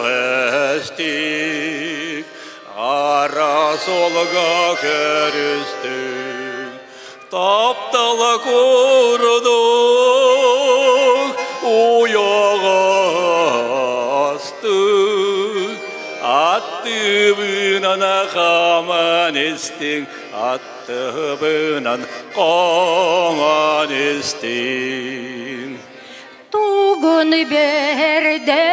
ара суолга көрүстүм таптала курдук уйаҕастык аттыбынан хааман истиҥ Аттыбынан хоҥон истиҥ. Тугун бэрдэй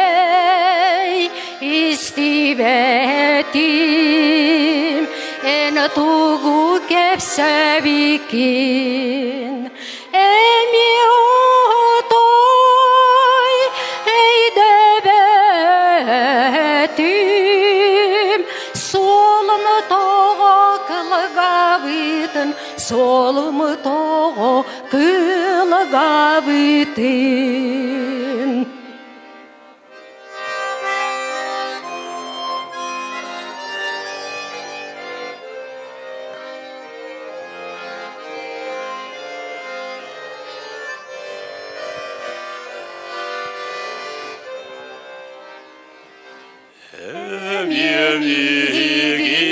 истибэтим, эн тугу кэпсэбиккин, эмиэ отой өйдөбөтүм, Суолум тоҕо кылгабытын, суолум тоҕо кылгабытын.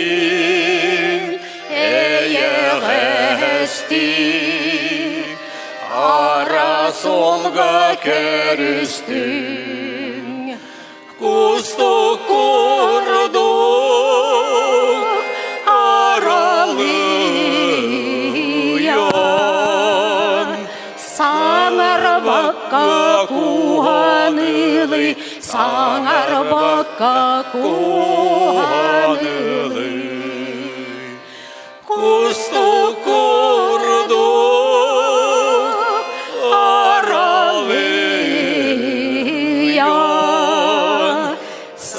Эйэҕэстик эйэҕэстик ара суолга көрүстүҥ кустук курдук аралыйан Саҥарбакка куһанылый Саҥарбакка куһанылый Кустук курдук аралыйан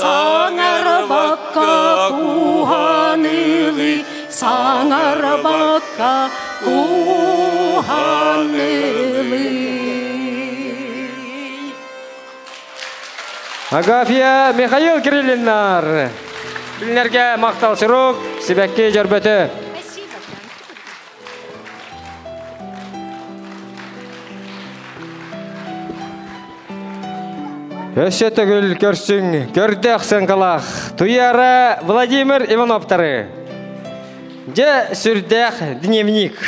Саҥарбакка куһанылый Саҥарбакка куһанылый Агафья Михаил Кириллиннар. Билинэргэ махтал сурук, сибэкки дьөрбөтө. Өссө төгүл көрсүҥ, көрдөөх сыаҥкалаах Туяра Владимир Ивановтары. Дьэ, сүрдээх дневник.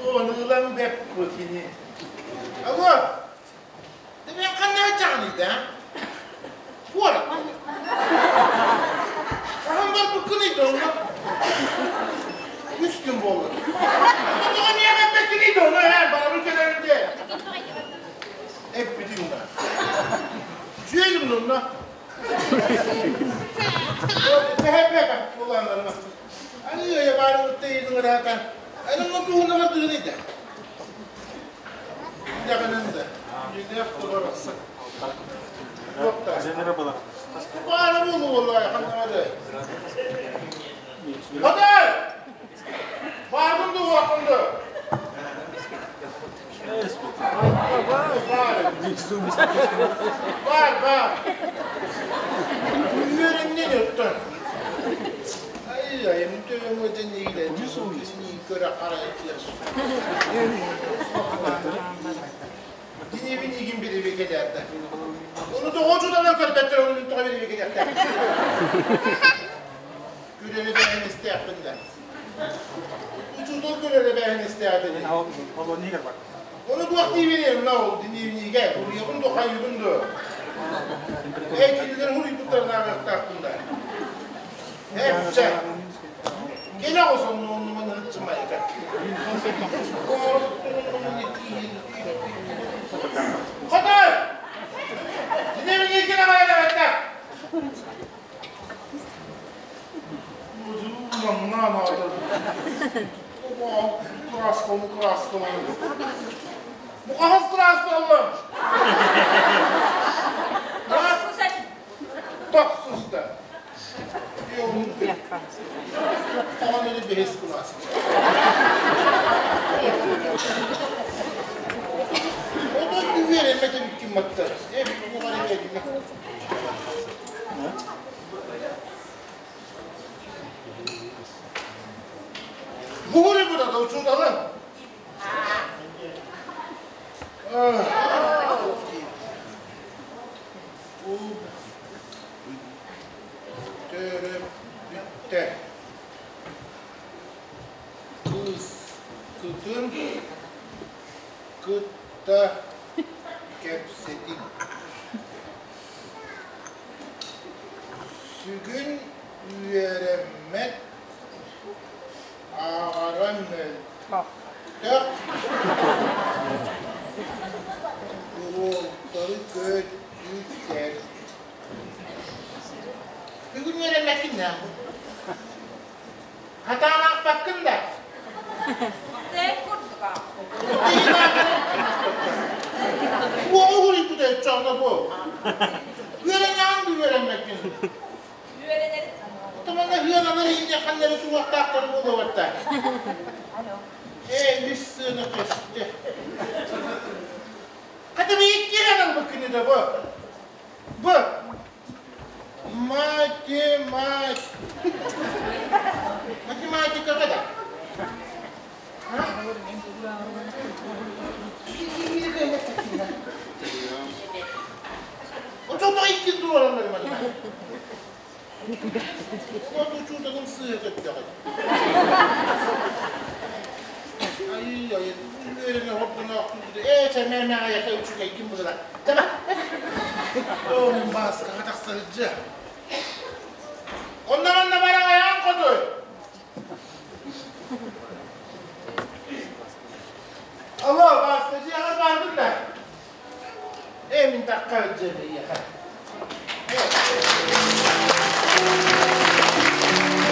Ону ылан бэп кини. Алло! Мен қандай жағын да? Куора. Ахан бар бүкін еді оны. Үш күн болды. Оған неге бекін еді оны, ә, барып келерінде. Эп бітің да. Жүйелім онна. Бәһәп буланнарына. Ани я барып тейдің рата. Ани мо туһуна бар дыгын иде. Ягынында.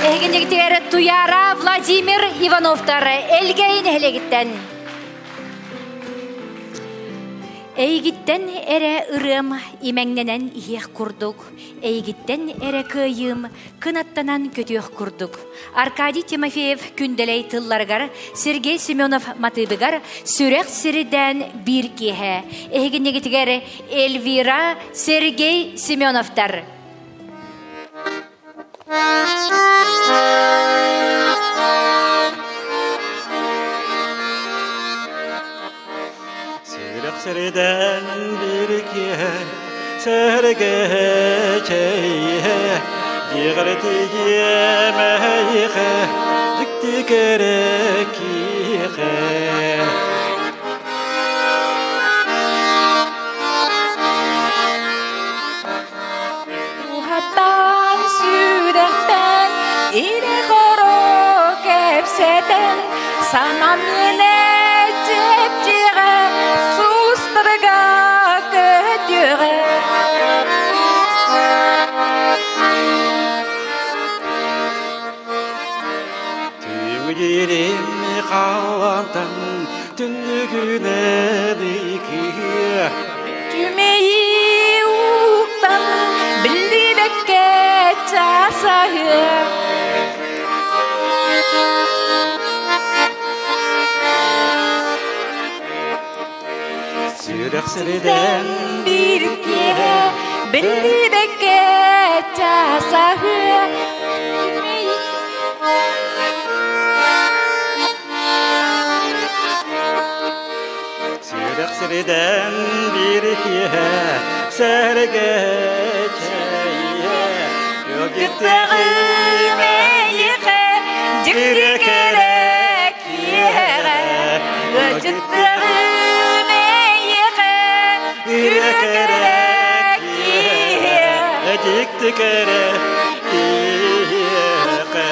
Эһигинигитигэр Туяра Владимир Ивановтар Элгэйин эһилегиттен. Эйгиттен эрэ ырыам имэҥнэнэн иһиэх курдук, эйгиттен эрэ кыайыым кынаттанан көтүөх курдук. Аркадий Тимофеев күндэлэй тылларыгар, Сергей Семенов матыыбыгар сүрэх сиридэн биир киэһэ. Эһигинигитигэр Эльвира Сергей Семеновтар. Сүрэх сиридэн биир киэһэ, сэргэ чэйэ, дьиэҕэр тиийиэмэйхэ, дьикти кэрэ киэхэ. Уһаттан сүрэхтэн ирэ-хоро кэпсэтэн санам миэнэ чэпчиэҕэ сулустарга көтүөҕэ. Түмүгирим халантан түннүгүнэн икиэ. Сүмэйи уктан биллибэккэ часаһы. Сүрэх сириден bir киһи биллибэккэ часаһы. Сүрэх сириден bir киһи сэргэ чэйэ Ögütteğimeyhe, дьикти кэрэ киэҕэ. Ögütteğimeyhe, үрэ кэрэ киэҕэ. Дьикти кэрэ киэҕэ.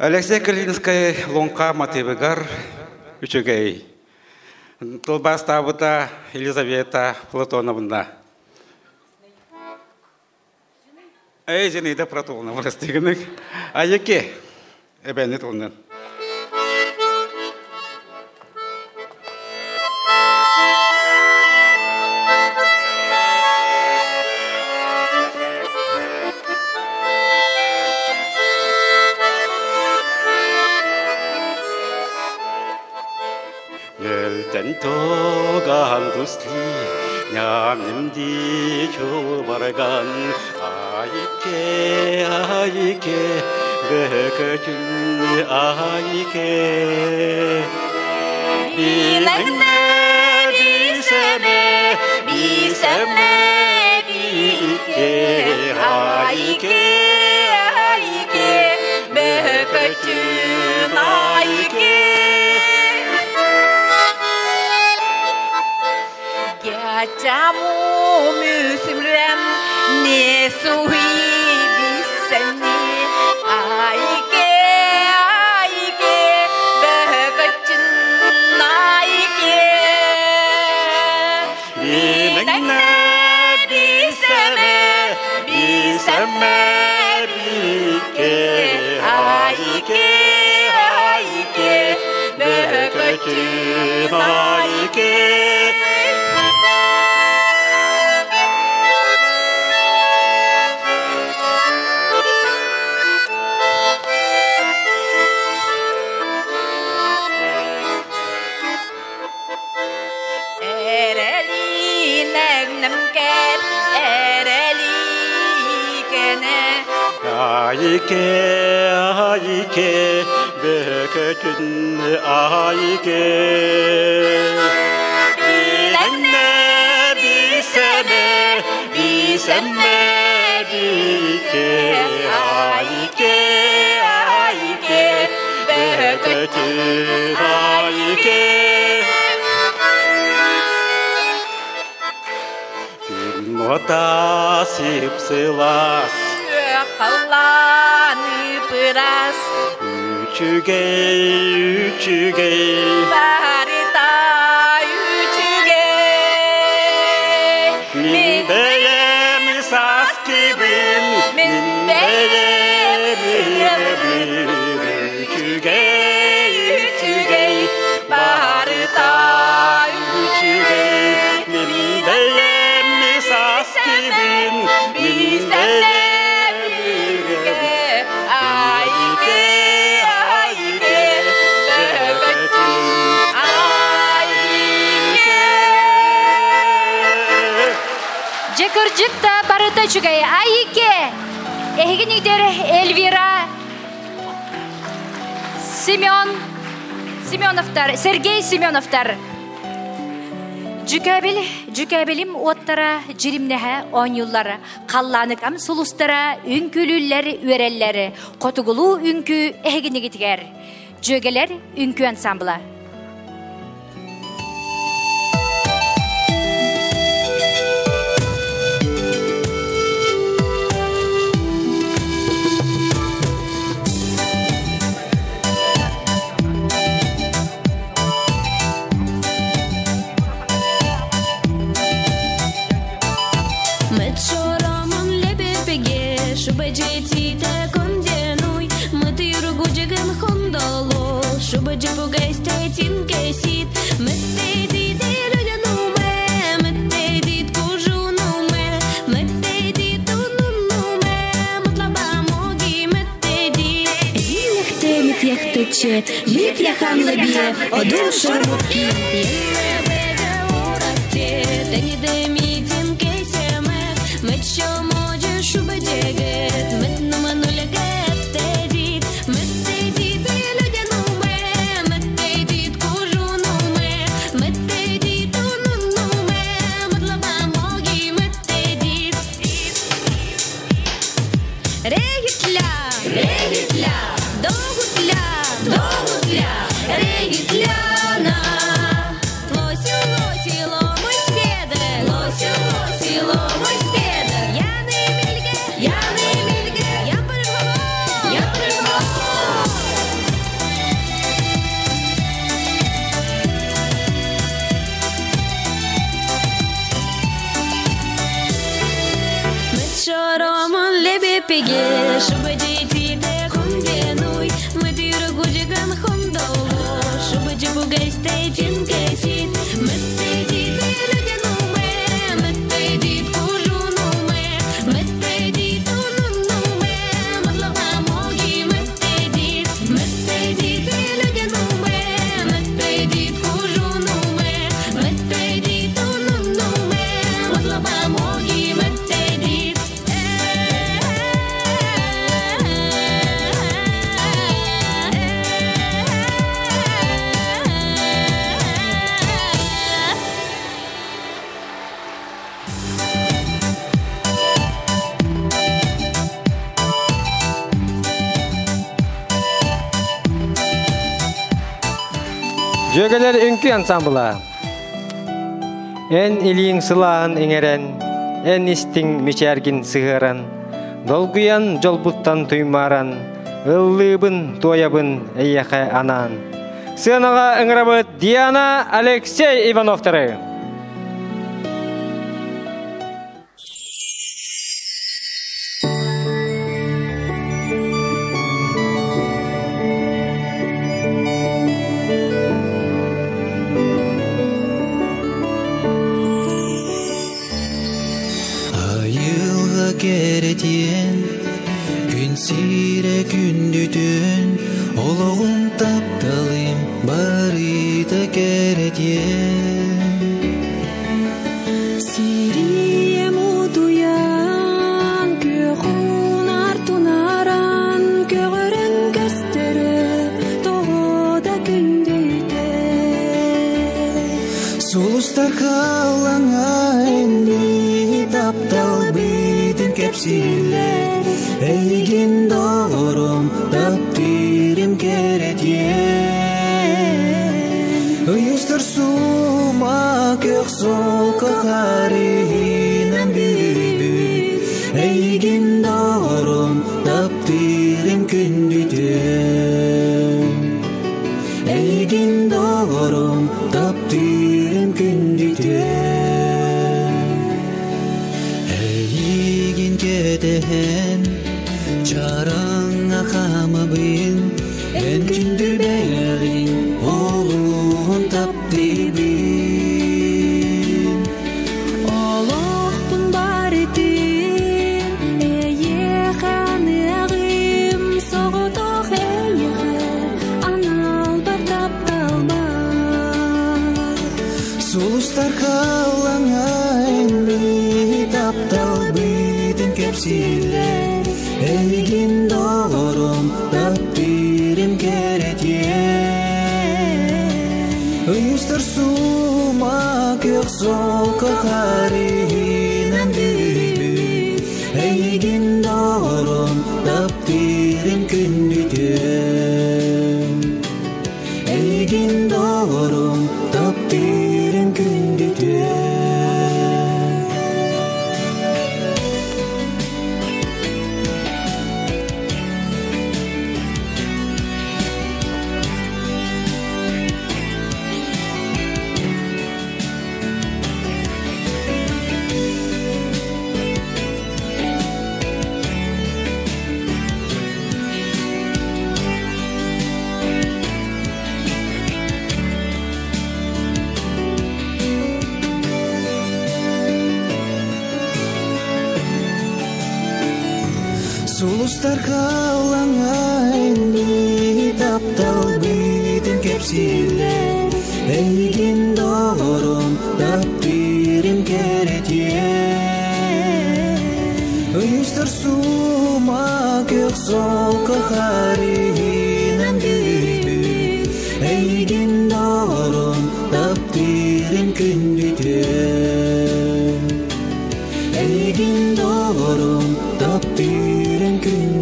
Алексей Калининскай Лоҥха матыыбыгар үчүгэй. Тылбаастаабыта Елизавета Платоновна. Эй, Зинаида Платоновна, прости Аяке, эбэни тылынан. Нөлтен тоган тусли, нямнимди чулбарган, айке, айке, бөкөчүн айке. Бинеңне бисеме, бисеме бике, айке, айке, бөкөчүн айке. Гячаму мүсүмрем, не суи бисени, айке, айке, бөкөчүн айке. Бинеңне бисеме, бисеме бике, айке, айке, бөкөчүн айке. Эрелинегнемкер, эреликене. Айке, айке, бөкөчүн айке. Бинеңне бисеме, бисеме бике, айке, айке, бөкөчүн айке. Күн ота сипсылас, Қалланы пырас, үчүгей, үчүгей. барыта үчүгей. Мин бэйэм саскыбын, мин бэйэм ырыабын, үчүгэй, үчүгэй, барыта үчүгэй. Мин бэйэм саскыбын, мин бэйэм ырыабын, айке, айке, бөкөчүн айке. Жекыржык та барыта үчүгэй. Айке! Эһигинигдер Эльвира, Семен, Семеновтар, Сергей Семеновтар. Жүкәбил, жүкәбилим оттара, жиримнеһэ оонньууллара, халлааныкам сулустара, үҥкүүлүүллэр үөрэллэр, хотугулуу үҥкүү эһигинигитигэр. Дьүөгэлэр үҥкүү ансамбла. Мэтшорамын лебе Шубаджи конденуй, Мытыр гуджиган хондоло, Шубаджи пугайсте тинкесит, Мытте дите людянуме, Мытте дит кужунуме, Мытте дит унунуме, Мытлаба моги мытте дит. Яхте мит яхтече, мит яхан лебе, одун шармутки. Дьүөгэлэр үҥкүү ансамбла. Эн илииҥ сылааһын иҥэрэн, эн истиҥ мичээргин сыһыаран, долгуйан дьолбуттан туймааран, ыллыыбын, туойабын эйиэхэ анаан. Сыанаҕа ыҥырабыт Диана Алексей Ивановтары. Айылға кәрәтен, күн сире күндүтүн, Олоғым тапталым барыта кәрәтен. Сирием утуян, көхун артунаран, көгөрөн көстөрө, тоҕода күндүтэ. Сулустар қалаңа энди таптал битин кепсилер, Эйгин доғырым таптырым керетен. Ыйыстыр сума көк солқа қаринан бүрүбүт, Эйгин доғырым таптырым күндүтүн. Эйгин доғырым таптырым күндүтүн. Эйгин кетehen, чараңа хамабын, Эн күндү бэйэрин, олуун таптыбын. Олохпун барытын, эйэханыгым, соҕотох эйэхэ, анал бар тапталбар. Сулустар қалаңа энди таптал битин кепсилер, Эйгин доғырым таптырым керетен. Ыйыстыр сума көк солқа қаринан бүрүбүт, Эйгин доғырым таптырым күндүтүн. Эйгин доғырым таптырым күндүтүн. Сулустар халлаҥҥа эн таптал быытын кэпсииллэр Эйигин доҕорум таптыырым кэрэтиэн Ыйыстар суума күөх солко харыһынан бүрүйбүт Эйигин доҕорум таптыырым күндүтүөн Эйигин доҕорум таптыырым күндүтүөн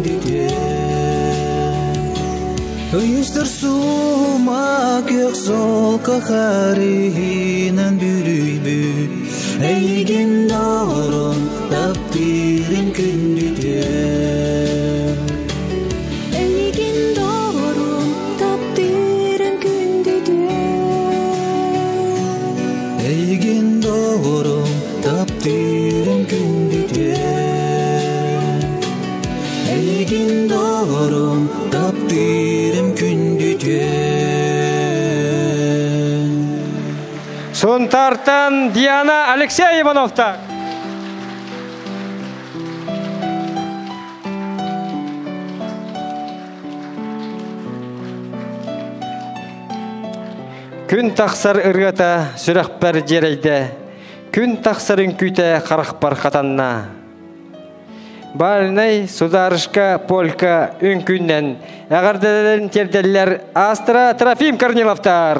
Ыйыстар суума күөх солко харыһынан бүрүйбүт Эйигин доҕорум таптыырым күндүтүөн Эйигин доҕорум таптыырым күндүтүөн Эйигин доҕорум таптыырым күндүтүөн Эйигин доҕорум таптыырым күндүтүөн Сунтартан Диана Алексей Ивановтар. Күн тахсар ырыата сүрэхпэр дьиэрэйдэ, күн тахсар үҥкүүтэ харахпар хатанна. Бальнай, сударышка, полька үҥкүүнэн эҕэрдэлэрин тиэрдэллэр Астра Трофим Корниловтар.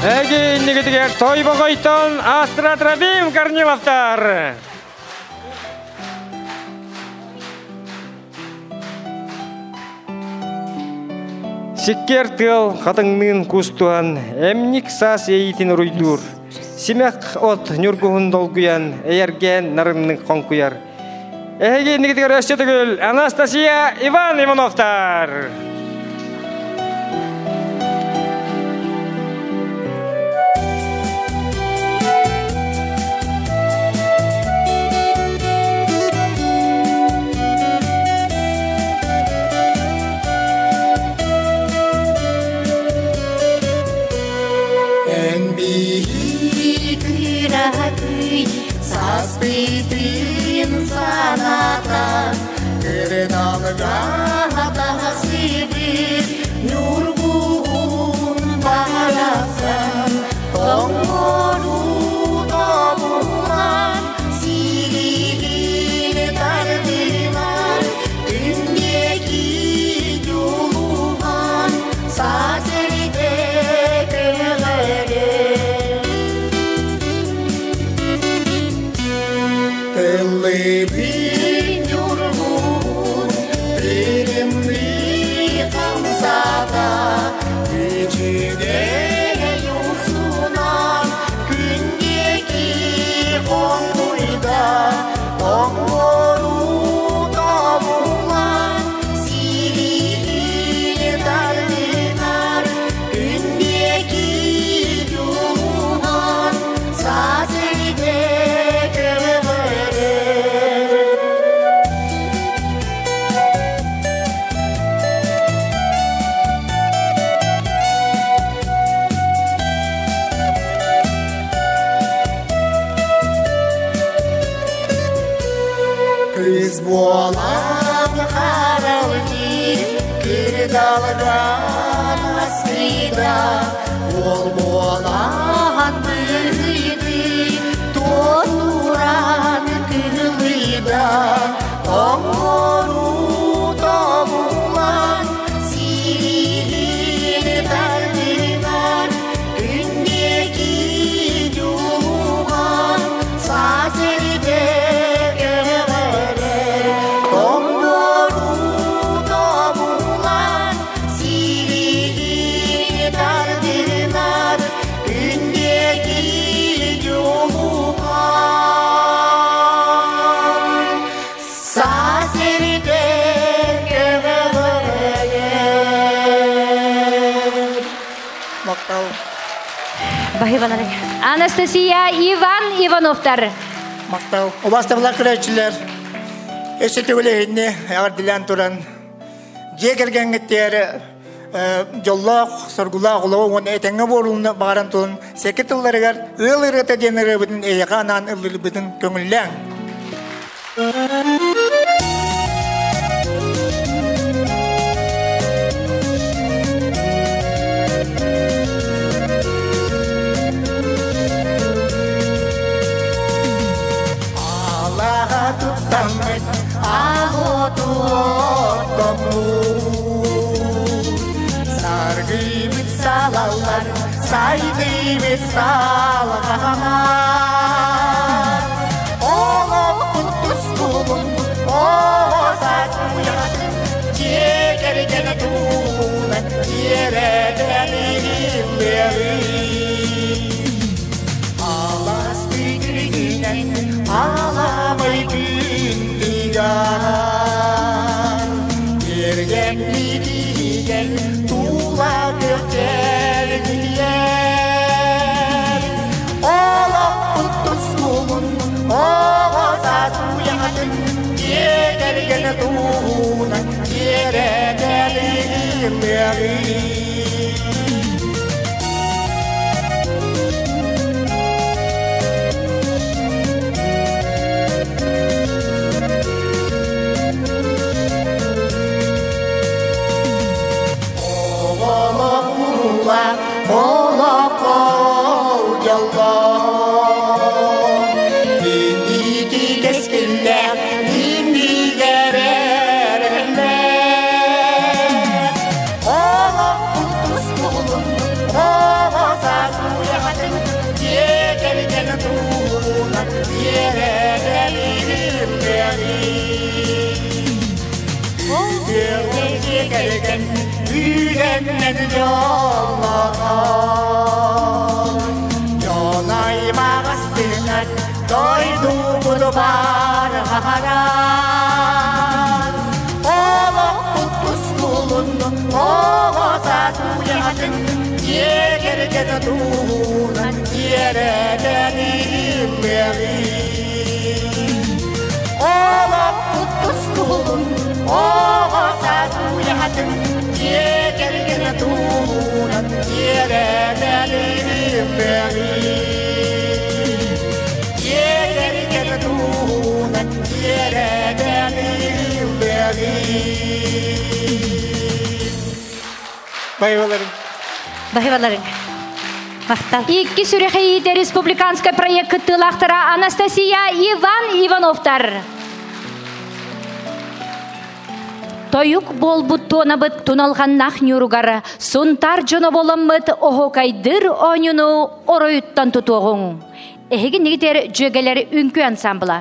Эгиннигитигэр Тойбоҕойтон Астра Трофим Корниловтар. Сиккиэр тыал хатыҥныын кустуһан, эмник саас иэйиитин уруйдуур. Симэх от ньургуһун долгуйан, эйэргээн нарыннык хоҥкуйар. Эһиги иннигитигэр өссө төгүл Анастасия Иван Ивановтар! санатан Кырыналыга тахсыбыт Ньургуһун барахсан Тоҥмору тобулан Силигин тардынан Күн диэки дьулуһан Саас эрдэ көҕөрөр Тыллыбыт ньургуһун Тырымныы хамсата Үчүгэй усунан Күн диэки хоҥкуйда Тоҥмору тобулан Силигин тардынар Күн диэки дьулуһан Саас эрдэ көҕөрөр. Кыыс буолан харалдьы, кырдалган астыйда, уол буолан быһыйды, туотуран кыһылыйда, тоҥмору тобулан, силигин тардынан, күн диэки дьулуһан, саас эрдэ көҕөрөр. Тоҥмору тобулан, силигин тардынан, күн диэки дьулуһан, саас эрдэ көҕөрөр. Махтал. Баһыыбалары. Анастасия, Иван Ивановтар. Махтал. Убаастабыллаах көрөөччүлэр, өссө төгүл эһигини эҕэрдэлээн туран, дьиэ кэргэҥҥитигэр дьоллоох, соргулаах олоҕу уонна этэҥҥэ буолууну баҕаран туран, сэки тылларыгар ыал ырыата диэн ырыабытын эйиэхэ анаан ыллыырбытын көҥүллээҥ. Алаҕа туттаммыт аал оттоммут, Саргыйбыт салаллар, сайдыйбыт салҕанар. Олохпут тускулун, оҕо саас уйатын, дьиэ кэргэн туһунан тиэрэтэн иһиллиэҕин. Алаас күргүнэн, аламай күн тыгар. Тиэргэммитигэр тула күөх чэлгийэр. Олохпут тускулун, оҕо саас уйатын, дьиэ кэргэн туһунан тиэрэтэн иһиллиэҕин. Оҕолох олоххо дьоллоох, инники кэскиллээх иннигэр эрэллээх. Олохпут тускулун, оҕо саас уйатын, дьиэ кэргэн туһунан тиэрэтэн иһиллиэҕин. Үтүө кэргэн үйэннэн дьоллонор. Дьон аймах астынар, дойдубут барҕарар. Олохпут тускулун, оҕо саас уйатын, дьиэ кэргэн туһунан тиэрэтэн иһиллиэҕин. Олохпут тускулун, оҕо саас уйатын, дьиэ кэргэн туһунан тиэрэтэн иһиллиэҕин. Дьиэ кэргэн туһунан тиэрэтэн Байбаларын. Баһыбаларын. Махтал. Икки сүрэхийите республиканскай проект кыттыылаахтара Анастасия Иван Ивановтар. Тойук буолбут туонабыт туналҕаннаах ньууругар Сунтаар дьоно буоламмыт оһуокайдыыр оонньууну оройуттан тутуоҕуҥ. Эһиги нигитер дьүөгэлэр үҥкүү ансамбла.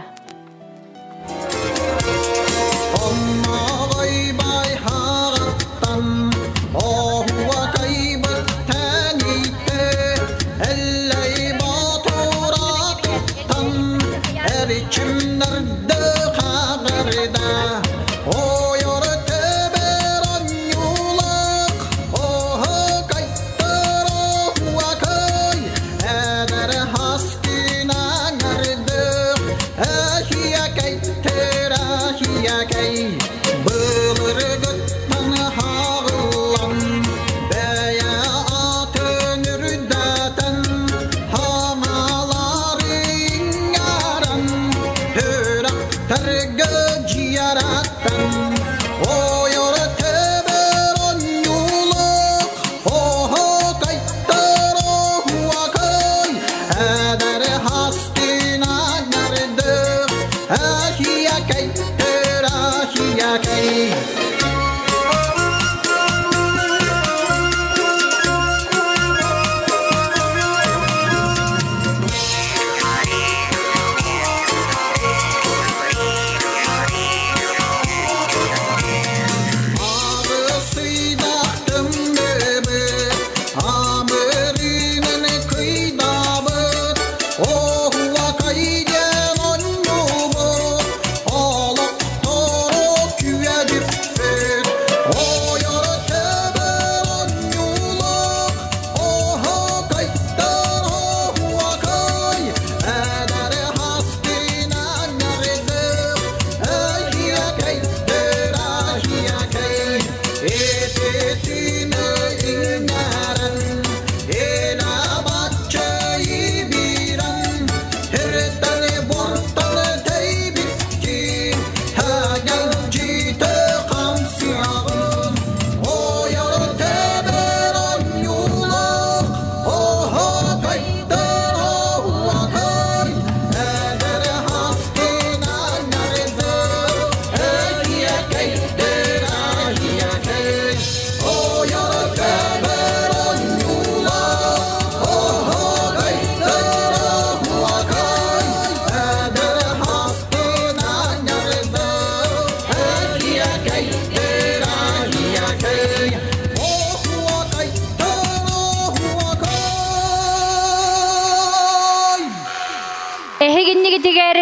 Эһигиннигитигэр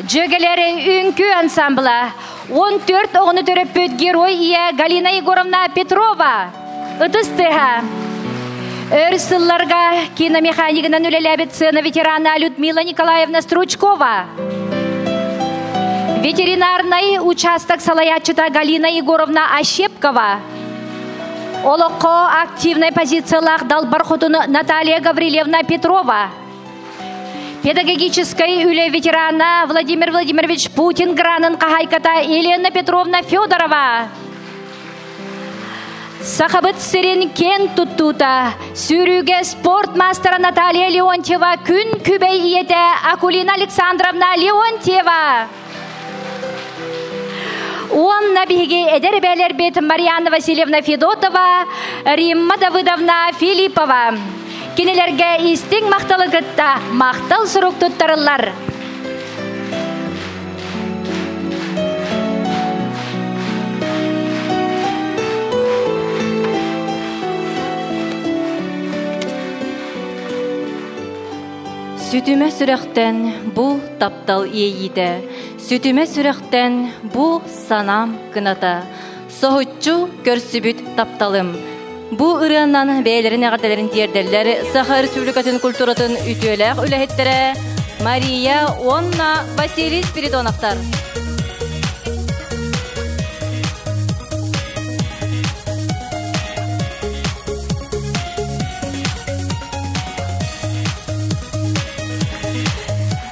Дьүөгэлэр үҥкүү ансамбла 14 оҕону төрөппүт герой ийэ Галина Егоровна Петрова ытыс тыаһа. Өр сылларга киномеханигынан үлэлээбит сцена ветерана Людмила Николаевна Стручкова. Ветеринарнай участок салайааччыта Галина Егоровна Ощепкова. Олоххо активнай позициялаах далбар хотун Наталья Гаврильевна Петрова. Педагогическай үлэ ветерана Владимир Владимирович Путин гранын хаһаайката Елена Петровна Федорова. Сахабыт сирин киэн туттуута, сүүрүүгэ спорт маастара Наталья Леонтьева күн күбэй ийэтэ Акулина Александровна Леонтьева. Уонна биһиги эдэр эбээлэрбит Марианна Васильевна Федотова, Римма Давыдовна Филиппова. Кинилэргэ истиҥ махталы кытта махтал сурук туттарыллар. Сүтүмэ сүрэхтэн бу таптал иэйиитэ, сүтүмэ сүрэхтэн бу санаам кыната, соһуччу көрсүбүт тапталым. Бу ырыанан бэйэлэрин эҕэрдэлэрин тиэрдэллэр Саха Республикатын культуратын үтүөлээх үлэһиттэрэ Мария уонна Василий Спиридоновтар.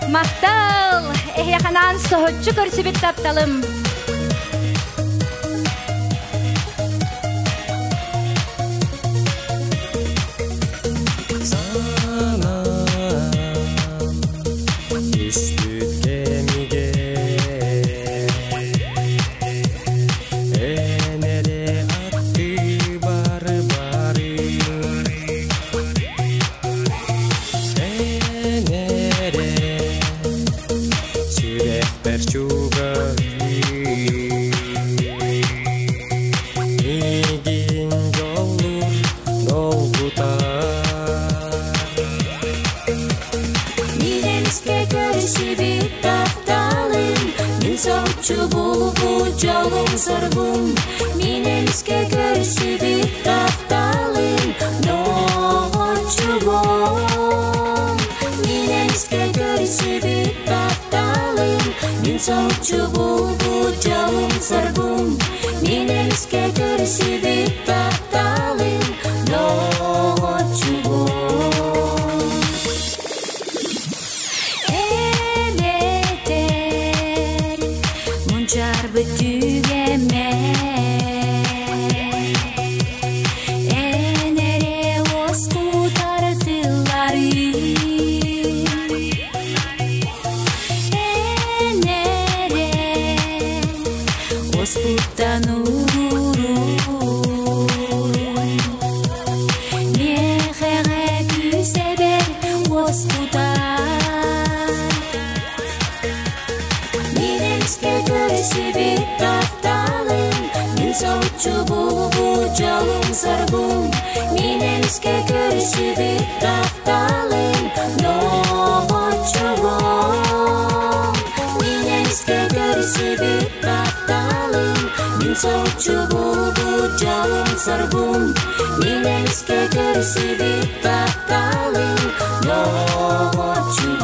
Махтал! Эһиэханаан соһуччу көрсүбүт тапталым. оскутар. Мин эмискэ көрсүбүт тапталым, мин соһуччу булбут дьолум соргум. Мин эмискэ көрсүбүт тапталым, доҕорчугум. Мин эмискэ көрсүбүт тапталым, мин соһуччу булбут дьолум соргум. Мин эмискэ көрсүбүт тапталым, доҕорчугум. Эбэтэр мунчаарбыт түгэммэр, эн эрэ уоскутар тылларыҥ, эн эрэ уоскуттан ууруруҥ. Миэхэҕэ күүс эбэр уоскутар. Мин эмискэ көрсүбүт тапталым, мин соһуччу булбут дьолум соргум. Мин эмискэ көрсүбүт тапталым, доҕорчугум. Мин эмискэ көрсүбүт тапталым, мин соһуччу булбут дьолум соргум. Мин эмискэ көрсүбүт тапталым, доҕорчугум.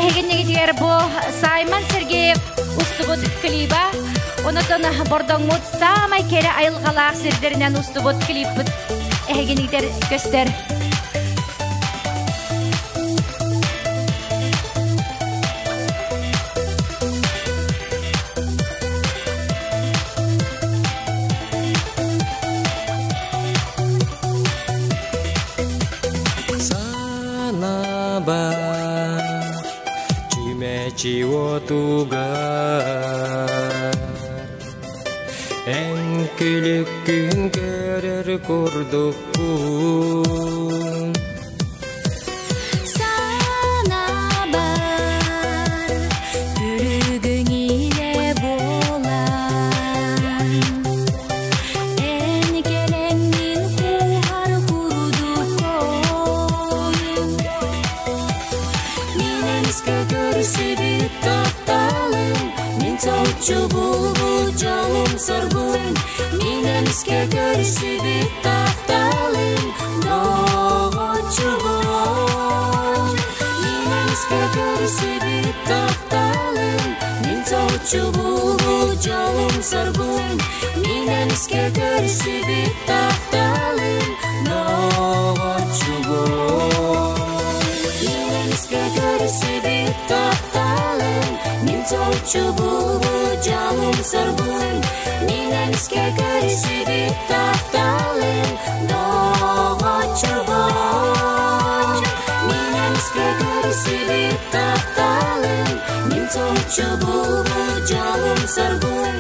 Эһигиннигитигэр бу Саймон Сергеев устубут клиба, онотон Бордоҥмут саамай кэрэ айылҕалаах сирдэринэн устубут клиппыт эһигиннигитэр көстөр. Санаабар чүмэчи уотугар, эн күлүккүн көрөр курдукпун. Санаабар күлүгүҥ илэ буолан, эн кэлэҥҥин кууһар курдуккун. Мин эмискэ көрсүбүт тапталым, мин соһуччу булбут дьолум соргум. Мин эмискэ көрсүбүт тапталым, доҕорчугум. Мин эмискэ көрсүбүт тапталым, мин соһуччу булбут дьолум соргум. Мин эмискэ көрсүбүт тапталым, доҕорчугум. Мин эмискэ көрсүбүт тапталым, мин соһуччу булбут дьолум соргум. Мин эмискэ көрсүбүт тапталым, доҕорчугум. Мин эмискэ көрсүбүт тапталым, мин соһуччу булбут дьолум соргум.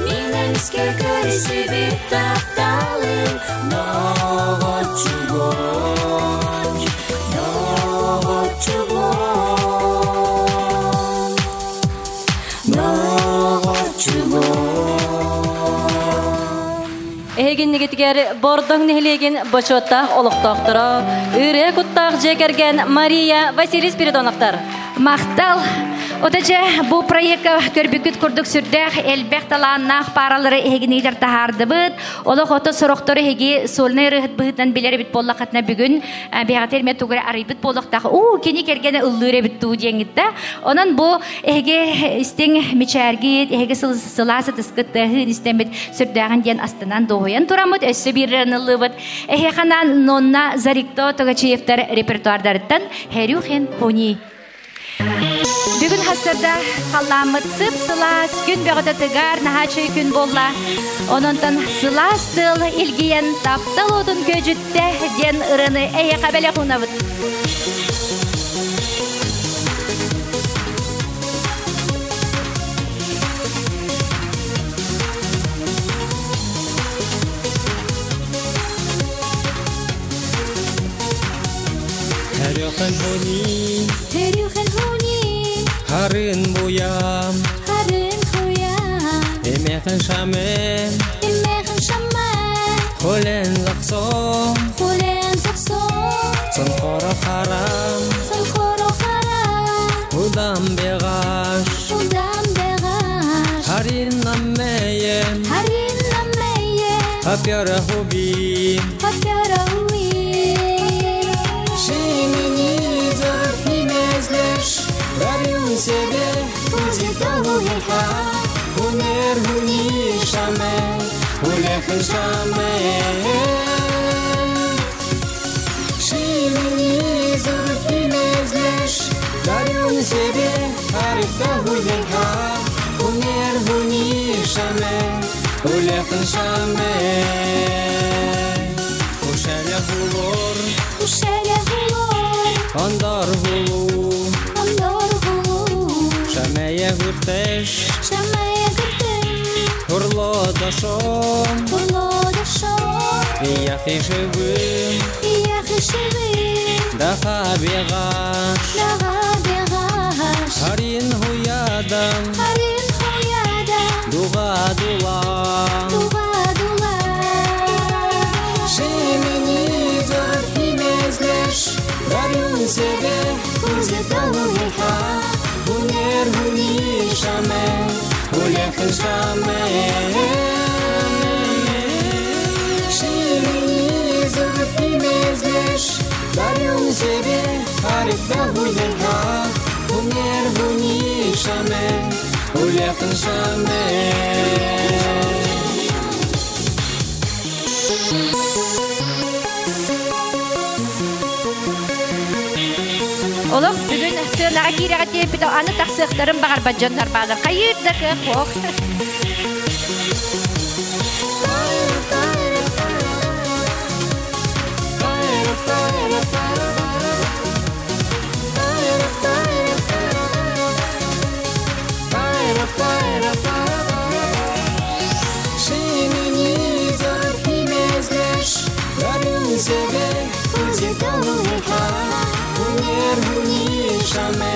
Мин эмискэ көрсүбүт тапталым, доҕорчугум. Доҕорчугум. Доҕорчугум. Эһигиннигитигэр Бордоҥ нэһилиэгин бочуоттаах олохтоохторо, ырыа куттаах дьиэ кэргэн Мария, Василий Спиридоновтар. Махтал. Отача бу проектка көрбүкүт курдук сүрдээх элбэх талааннаах паралары эһигинигитэр таһаардыбыт. Олох ото сорохтору эһиги сольнай ырыһыт быһыытынан билэр эбит буоллаххытына бүгүн биһиэхэ эмиэ тугу эрэ арыйбыт буолуохтаах. Уу, кини кэргэнэ ыллыыр эбит дуу диэҥҥит да. Онон бу эһиги истиҥ мичээргит, эһиги сылаас ытыскыт тыаһыын истэммит сүрдээҕин диэн астынан дуоһуйан тураммыт өссө биир ыллыыбыт. Эһиэхэ Нонна Зарикто Тогачиевтар репертуардарыттан Хэрюхен Хуни. Бүгүн хассарда халлааммыт сып сылаас, күн бөҕөтө тыгар, наһаа үчүгэй күн буолла. Ононтон сылаас тыал илгийэн таптал уотун күөдьүттэ диэн ырыаны эйиэхэ бэлэх уунабыт. Хэрюхэн хуни, Хэрюхэн хуни, харын буям, харын хуям, Имехен шаме Имехен шаме Хулен лаксо Хулен саксо Сонхоро харам Сонхоро харам Удам бегаш Удам бегаш Харин наммеем Харин наммеем Хапяра хуби Хапяра хуби Шименизор имезлеш Дарил себе Кузиталуха Унер хунишаме Улехен шаме Шименизор имезлеш Дарил себе Харифта хуйденха Унер хунишаме Улехен шаме Ушеля хулор Ушеля хулор Андар хулу Андар хулу Шамея гуртеш Шамея гуртеш Хурло дашон Хурло дашон Яхи живым Яхи живым Даха бегаш Даха бегаш Харин хуядам Харин хуядам Дуга дула Дуга дула Шименизор имезлеш Дарил себе Кузиталуха Унер хунишаме Улехен шаме Шименизор имезлеш Дарил себе Харифта хуйденха Унер хунишаме Улехен шаме Олох бүгүн сыанаҕа киирэҕэ тиэппит аны тахсыахтарын баҕарбат дьоннор баалар. Хайыыр да кыах суох. Шименизор имезлеш Дарил себе Кузиталуха Унер хунишаме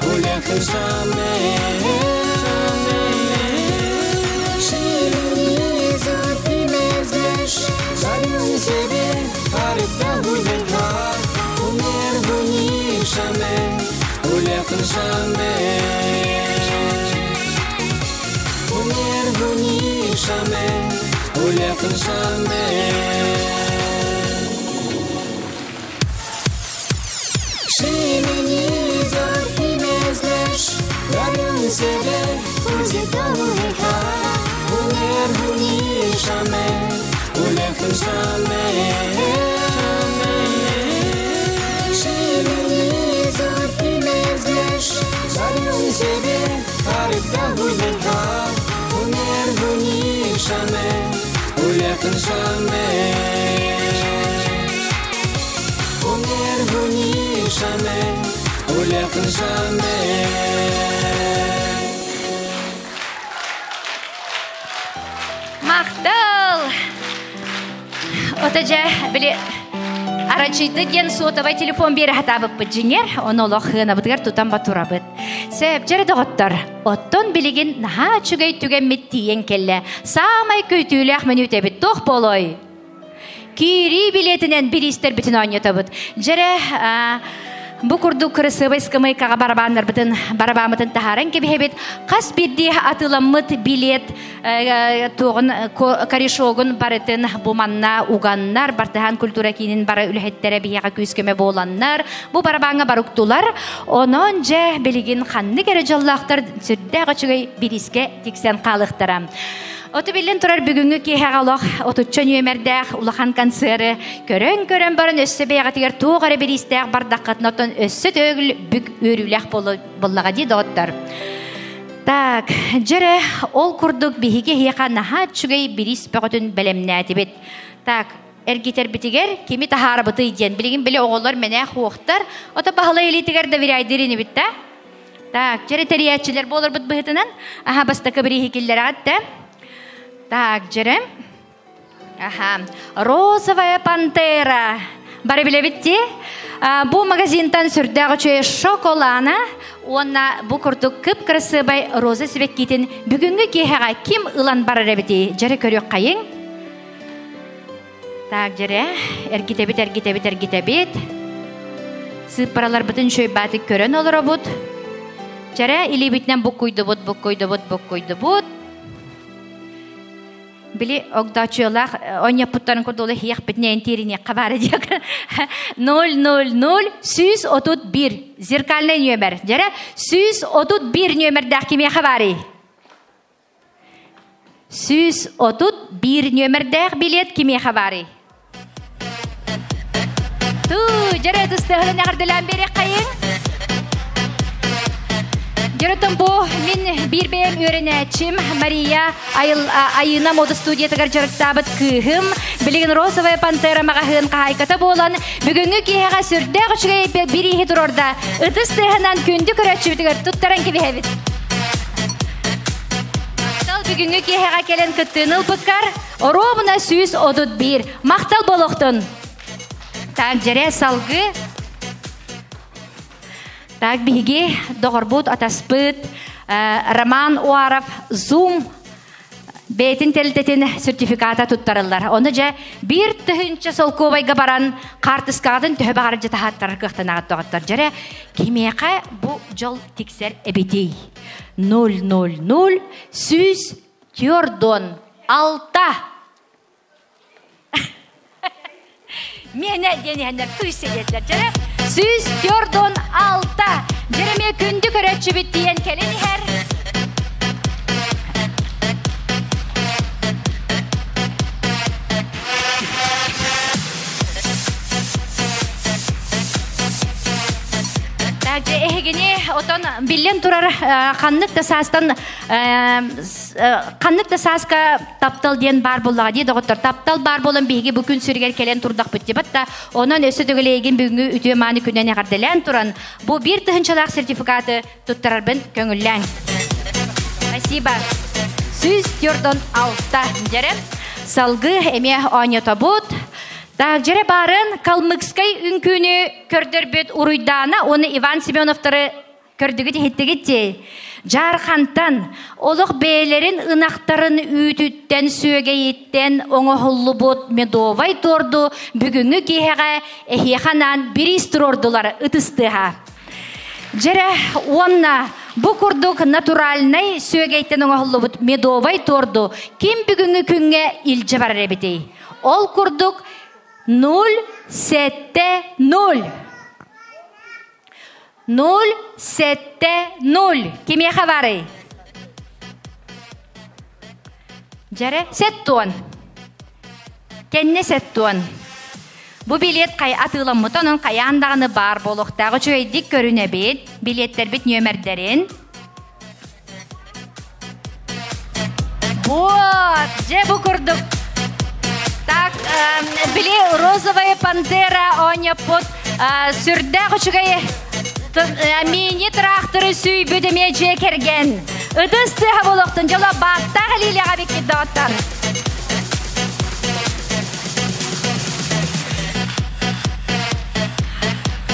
Улехен шаме Шименизор имезлеш Дарил себе Харифта хуйденха Унер хунишаме Улехен шаме Унер хунишаме Улехен шаме Шименизор имезлеш Дарил себе Кузиталуха Унер хунишаме Улехен шаме Шименизор имезлеш Дарил себе Харифта хуйденха Унер хунишаме Улехен шаме Унер хунишаме Улехен шаме Махтал! Отажа, били Арачыйды диэн суотабай телефон биэрэ хатаабыппыт дьиҥэр, ону олох хыанабытыгар тутан батурабыт. Сөп, дьэрэ доҕоттор, оттон билигин наһаа үчүгэй түгэммит тиийэн кэллэ. Саамай күүтүүлээх мүнүүтэбит туох буолуой? Киирии билиэтинэн бириистэрбитин оонньотобут. Дьэрэ, бу курдук кырасыабай ыскамыайкаҕа барабааннарбытын барабааммытын таһааран кэбиһэбит. Хас биирдии атыыламмыт билиэт туоҕун корешогун барытын бу манна уганнар, Бартыһаан культура киинин бары үлэһиттэрэ биһиэхэ күүс-көмө буоланнар, бу барабааҥҥа баруктулар. Онон дьэ билигин ханнык эрэ дьоллоохтор сүрдээх үчүгэй бириискэ тиксэн хаалыахтара. Оту биллэн турар бүгүҥҥү киэһэҕэ олох отучча нүөмэрдээх улахан концеры көрөн-көрөн баран өссө бэйэҕитигэр туох эрэ бириистээх бардаххытына оттон өссө төгүл бүк үөрүүлээх буоллаҕа дии доҕоттор. Так, дьэрэ, ол курдук биһиги эһиэхэ наһаа үчүгэй бириис бөҕөтүн бэлэмнээтибит. Так, эргитэрбитигэр кими таһаарабытый диэн билигин били оҕолор мэнээх уохтар, ото баһылай илиитигэр доверяйдыыр инибит да? Так, дьэрэ тэрийээччилэр буоларбыт быһыытынан, аха бастакы бирииһи киллэрэҕит да? Так, дьэрэ. Аха, розовая пантера. Бары билэбит дии? Бу магазинтан сүрдээх үчүгэй шоколана уонна бу курдук кып-кырасыабай роза сибэккитин бүгүҥҥү киэһэҕэ ким ылан барар эбитий? Дьэрэ көрүөххэйиҥ. Так, дьэрэ, эргитэбит, эргитэбит, эргитэбит. Сыыппараларбытын үчүгэйбаатык көрөн олоробут. Дьэрэ, илиибитинэн буккуйдубут, буккуйдубут, буккуйдубут. Били огдоочуолаах оонньоппуттарын курдук иһиэхпитинэ тиэриниэххэ баара диэк. 000 131 зеркальный нүөмэр. Дьэрэ 131 нүөмэрдээх кимиэхэ баарый? 131 нүөмэрдээх билет кимиэхэ баарый? Туу, дьэрэ тыстыһын эҕэрдэлээн биэриэххэйиҥ. Дьэрэтэн бу мин биир бэйэм үөрэнээччим Мария Айыына мода студиятыгар дьарыктаабыт кыыһым, билигин Розовая пантера маҕаһыын хаһаайката буолан, бүгүҥҥү киэһэҕэ сүрдээх үчүгэй бирииһи турорда. Ытыс тыаһынан күндү көрөөччүбүтүгэр туттаран кэбиһэбит. Махтал бүгүҥҥү киэһэҕэ кэлэн кыттыыны ылбыккар оруобуна 131. Махтал болохтун. Так, дьэрэ салгы. Так, биһиги доҕорбут, атаспыт Роман Уаров Zoom бэйэтин тэрилтэтин сертификата туттарыллар. Ону дьэ биир тыһыынча солкуобайга баран хаартыскаҕытын төһө баҕарар дьэ таһааттарар кыахтанаҕыт доҕоттор. Дьэрэ кимиэхэ бу дьол тиксэр эбитий? 000 146. Миэнэ диэн иһэннэр туй сириэтилэр. Дьэрэ 146. Дьэремиэ күндү көрөөччүбүт тиийэн кэлин иһэр. Так, эһигини отон биллэн турар ханнык да саастан ханнык да сааска таптал диэн баар буоллаҕа дии доҕоттор. Таптал баар буолан биһиги бу күн сүрүгэр кэлэн турдахпыт дии да онон өссө төгүлэйигин бүгүҥҥү үтүө мааны күнэн эҕэрдэлээн туран бу биир тыһыынчалаах сертификаты туттарарбын көҥүллээҥ. Спасибо. 146 дьэрэ. Салгыы эмиэ оонньотобут. Так, дьэрэ баарын калмыкскай үҥкүүнү көрдөрбүт Уруйдаана уонна Иван Семеновтары Көрдүгүт иһиттигит дии. Дьаархантан олох бэйэлэрин ынахтарын үүтүттэн, сүөгэйиттэн оҥоһуллубут медовай торду бүгүҥҥү киэһэҕэ эһиэхэ анаан бириис туруордулар ытыстыаһа. Дьэрэ уонна бу курдук натуральнай сүөгэйтэн оҥоһуллубут медовай торду ким бүгүҥҥү күҥҥэ илдьэ барар эбитий? Ол курдук 0 7 0 0 7 0. Кимиэхэ барый? Дьэрэ, сеттуон. Кэннэ сеттуон. Бу билет хай атыыламмыта, онон хайаан даҕаны баар буолуохтаах. Үчүгэйдик көрүнэбит. Билиэттэрбит нүөмэрдэрин. Вот, дьэ бу курдук. Так, били розовая пантера оонньоппут сүрдээх үчүгэй мини-тракторы сүүйбүт эмиэ дьиэ кэргэн. Ытыс тыаһа буолуохтун дьоло бааттаах илиилээх эбиккит доҕоттор.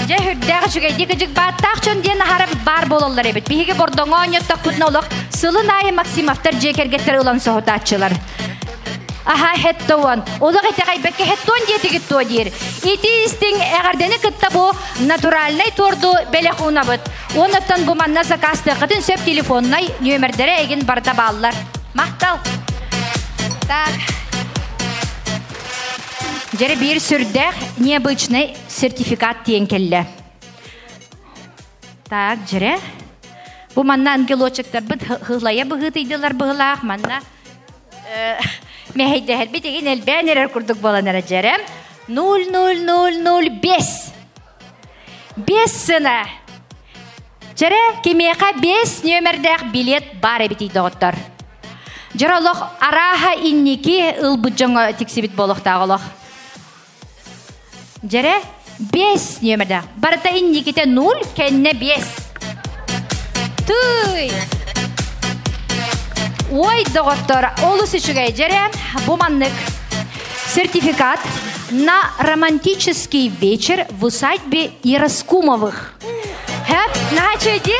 Дьэ, үрдээх үчүгэйдик ыдьык бааттаах дьон диэн аһара баар буолаллар эбит. Биһиги Бордоҥо оонньоттохпутуна олох сылын аайы Максимовтар дьиэ кэргэттэр ылан соһутааччылар. Аха, хеттоон. Олох итэҕэйбэккэ хеттоон диэтигит туо диир. Ити истиҥ эҕэрдэни кытта бу натуральнай торду бэлэх уунабыт. Оннуттан бу манна заказтыаххытын сөп телефоннай нүөмэрдэрэ эгин барыта бааллар. Махтал. Так. Дьэрэ биир сүрдээх необычный сертификат тиэн кэллэ. Так, дьэрэ. Бу манна ангелочектарбыт хылайа быһыытыйдылар быһылаах, манна мэһэйдэһэрбит игин элбээн эрэр курдук буолан эрэ дьэрэ. 00005. Бес сына. Дьэрэ, кимиэхэ бес нүөмэрдээх билет баар эбитий доҕоттор. Дьэр олох арааһа инники ылбыт дьоҥҥо тиксибит буолуохтаах олох. Дьэрэ, бес нүөмэрдээх. Барыта инникитэ нуль, кэннэ бес. Тый! Ой, доҕоттор, олус үчүгэй. Дьэрэ, бу маннык сертификат. на романтический вечер в усадьбе Яроскумовых. Хэп, начали.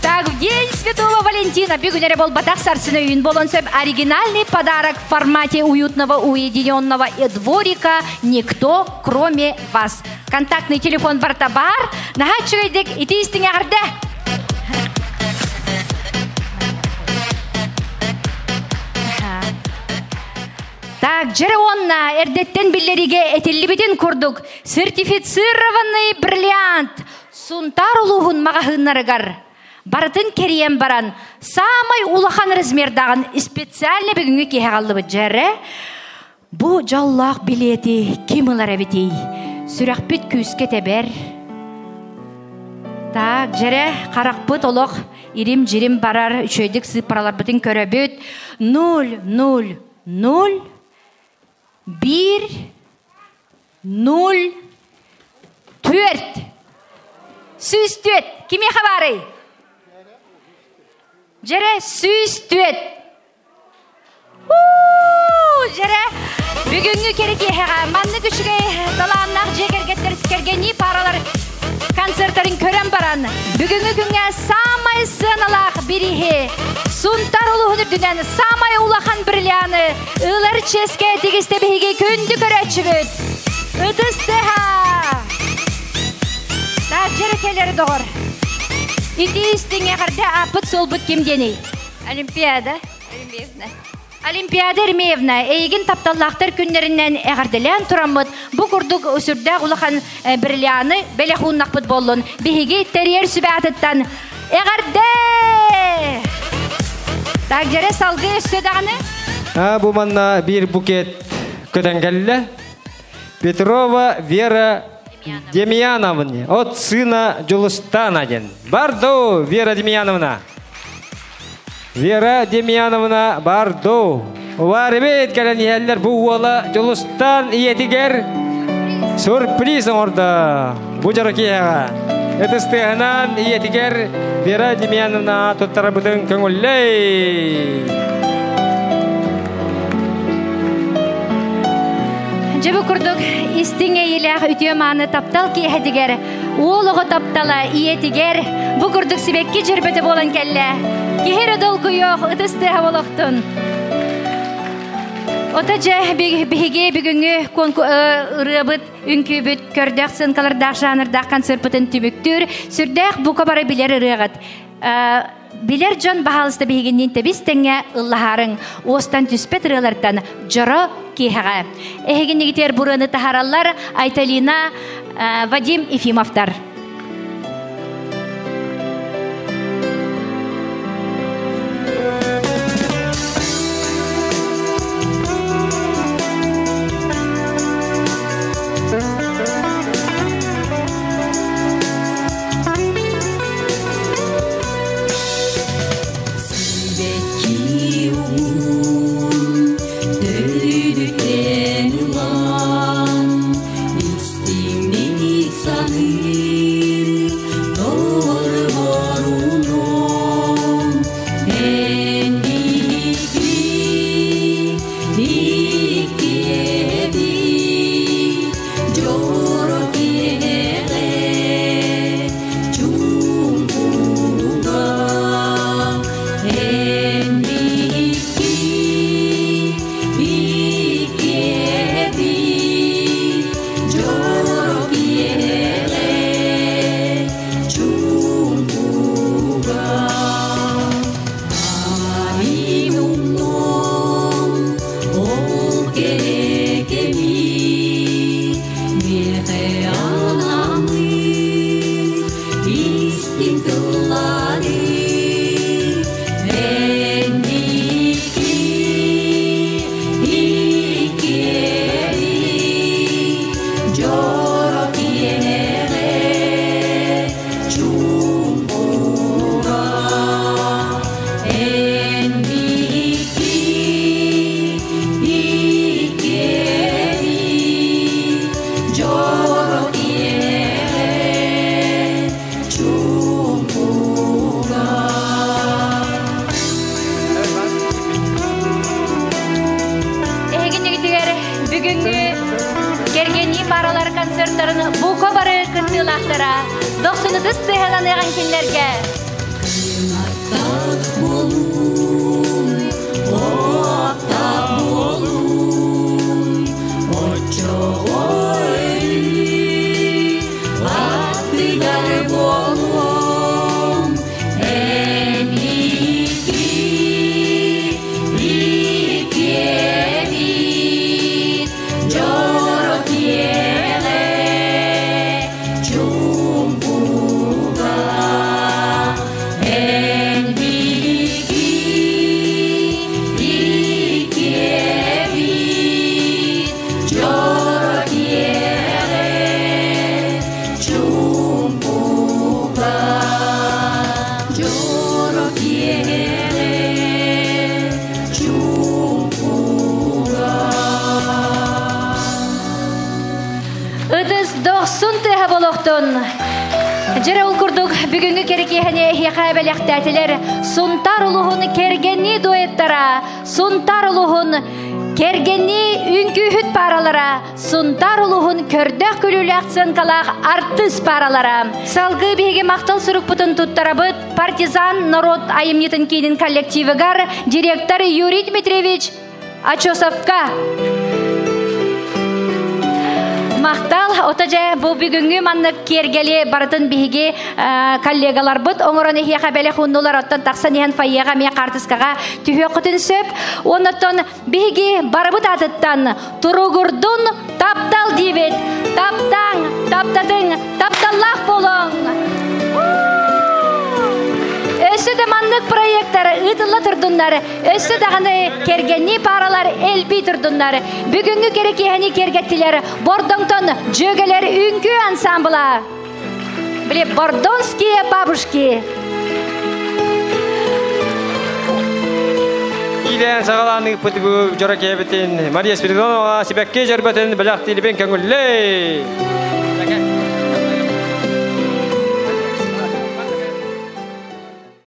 Так, в день Святого Валентина бүгүнэре болбатах сарсыны үйін болон сөп оригинальный подарок в формате уютного уединенного дворика «Никто, кроме вас». Контактный телефон барта бар. Нахачыгайдек ити истиңе ағырды. Так, жере онна эрдеттен биллериге этиллибитин курдук. Сертифицированный бриллиант. Сунтар улуһун мағаһыннарыгар. Барытын кериен баран, самай улахан размердаган специально бүгүнгү киһэ галлыбыт жере. Бу жаллаах билети ким ылар эбитий? Сүрэхпит күүскэ тебер. Так, жере каракпыт олох ирим-жирим барар үчөйдүк сыппараларбытын көрөбүт. 0 0 0 1 0 4 Сүз түөт. Кими хабары? Жере сүз түөт. Жере бүгүнгү керек ехеға манны күшіге талааннах жекергеттер скергени паралар концерттарын көрен баран. Бүгүнгү күнгө самай сыналах бирихи. Сунтар улуһун үрдүнэн самай улахан бриллианы ылар ческе тигисте биһиги күндү көрөчүбүт. Ытыстыха! Так, жерекелери доғор. Ити истиңе қарда апыт солбут ким деней? Олимпиада Еремеевна. Олимпиада Еремеевна, эйгин тапталлахтар күннеринен эҕэрдэлээн тураммыт, бу курдук үсүрдээх улахан бриллианы бэлэхууннахпыт боллун. Биһиги тэрийэр сүбэатыттан эҕэрдэ! Так, жере салгы өссө даҕаны? А, бу манна бир букет көтөнгелле. Петрова Вера Демьяновна от сына Джулустана ден. Бардо, Вера Демьяновна. Вера Демьяновна Бардо. Варбет кэлэн иһэллэр бу уола Джулустан ийэтигэр сюрприз оҥордо. Бу дьоро киэһэҕэ. Ытыстыһынан ийэтигэр Вера Демьяновна туттарабытын көҥүллэй. Дьэ бу курдук истиҥ эйилээх үтүө мааны таптал киэһэтигэр, уол оҕо таптала ийэтигэр бу курдук сибэкки дьөрбөтө буолан кэллэ. Киһи эрэ долгуйуох ытыс тыаһа болохтун. Ото дьэ биһиги бүгүҥҥү ырыабыт, үҥкүүбүт, көрдөөх сценкалардаах жанрдаах концерпытын түмүктүүр, сүрдээх бука бары билэр ырыаҕыт. Билэр дьон баһаалыста биһигинниин тэбис тэҥҥэ ыллаһаарыҥ, уостан түспэт ырыалартан дьоро киэһэҕэ. Эһигиннигитигэр бурыаны таһаараллар Айталина, Вадим Ефимовтар. Сибэкки угун төрүдүттэн ылан, истиҥник саныы. дуэттара. Дохсун ытыс тыаһынан кинилэргэ. Ытыс дохсун тыаһа болохтун. Дьэрэ ол курдук бүгүҥҥү кэрикиэһэни эһиэхэ бэлэхтээтилэр Сунтаар улууһун кэргэннии дуэттара, Сунтаар улууһун кэргэннии үҥкүүһүт пааралара, Сунтаар улууһун көрдөөх күлүүлээх сценкалаах артыыс пааралара. Салгыы биһиги махтал сурукпутун туттарабыт Партизан норуот айымньытын киинин коллективыгар директор Юрий Дмитриевич Ачосовка. Махтал, ото дьэ бу бүгүҥҥү маннык киэргэли барытын биһиги коллегаларбыт оҥорон иһиэхэ бэлэх ууннулар оттон тахсан иһэн фойеҕа эмиэ хаартыскаҕа түһүөххүтүн сөп. Оннуттан биһиги барыбыт аатыттан туругурдун таптал диибит. Таптаҥ, таптатыҥ, тапталлаах буолуҥ! Өссө да маннык проектар ыытылла турдуннар, өссө даҕаны кэргэннии пааралар элбии турдуннар. Бүгүҥҥү кэрэ киэһэни киэргэттилэр Бордоҥтон Дьүөгэлэр үҥкүү ансамбла. Били бордонские бабушки. Иилээн саҕалаан ыыппыт бу дьоро киэбитин Мария Спиридонова сибэкки дьөрбөтүн бэлэхтиирбин көҥүллэй!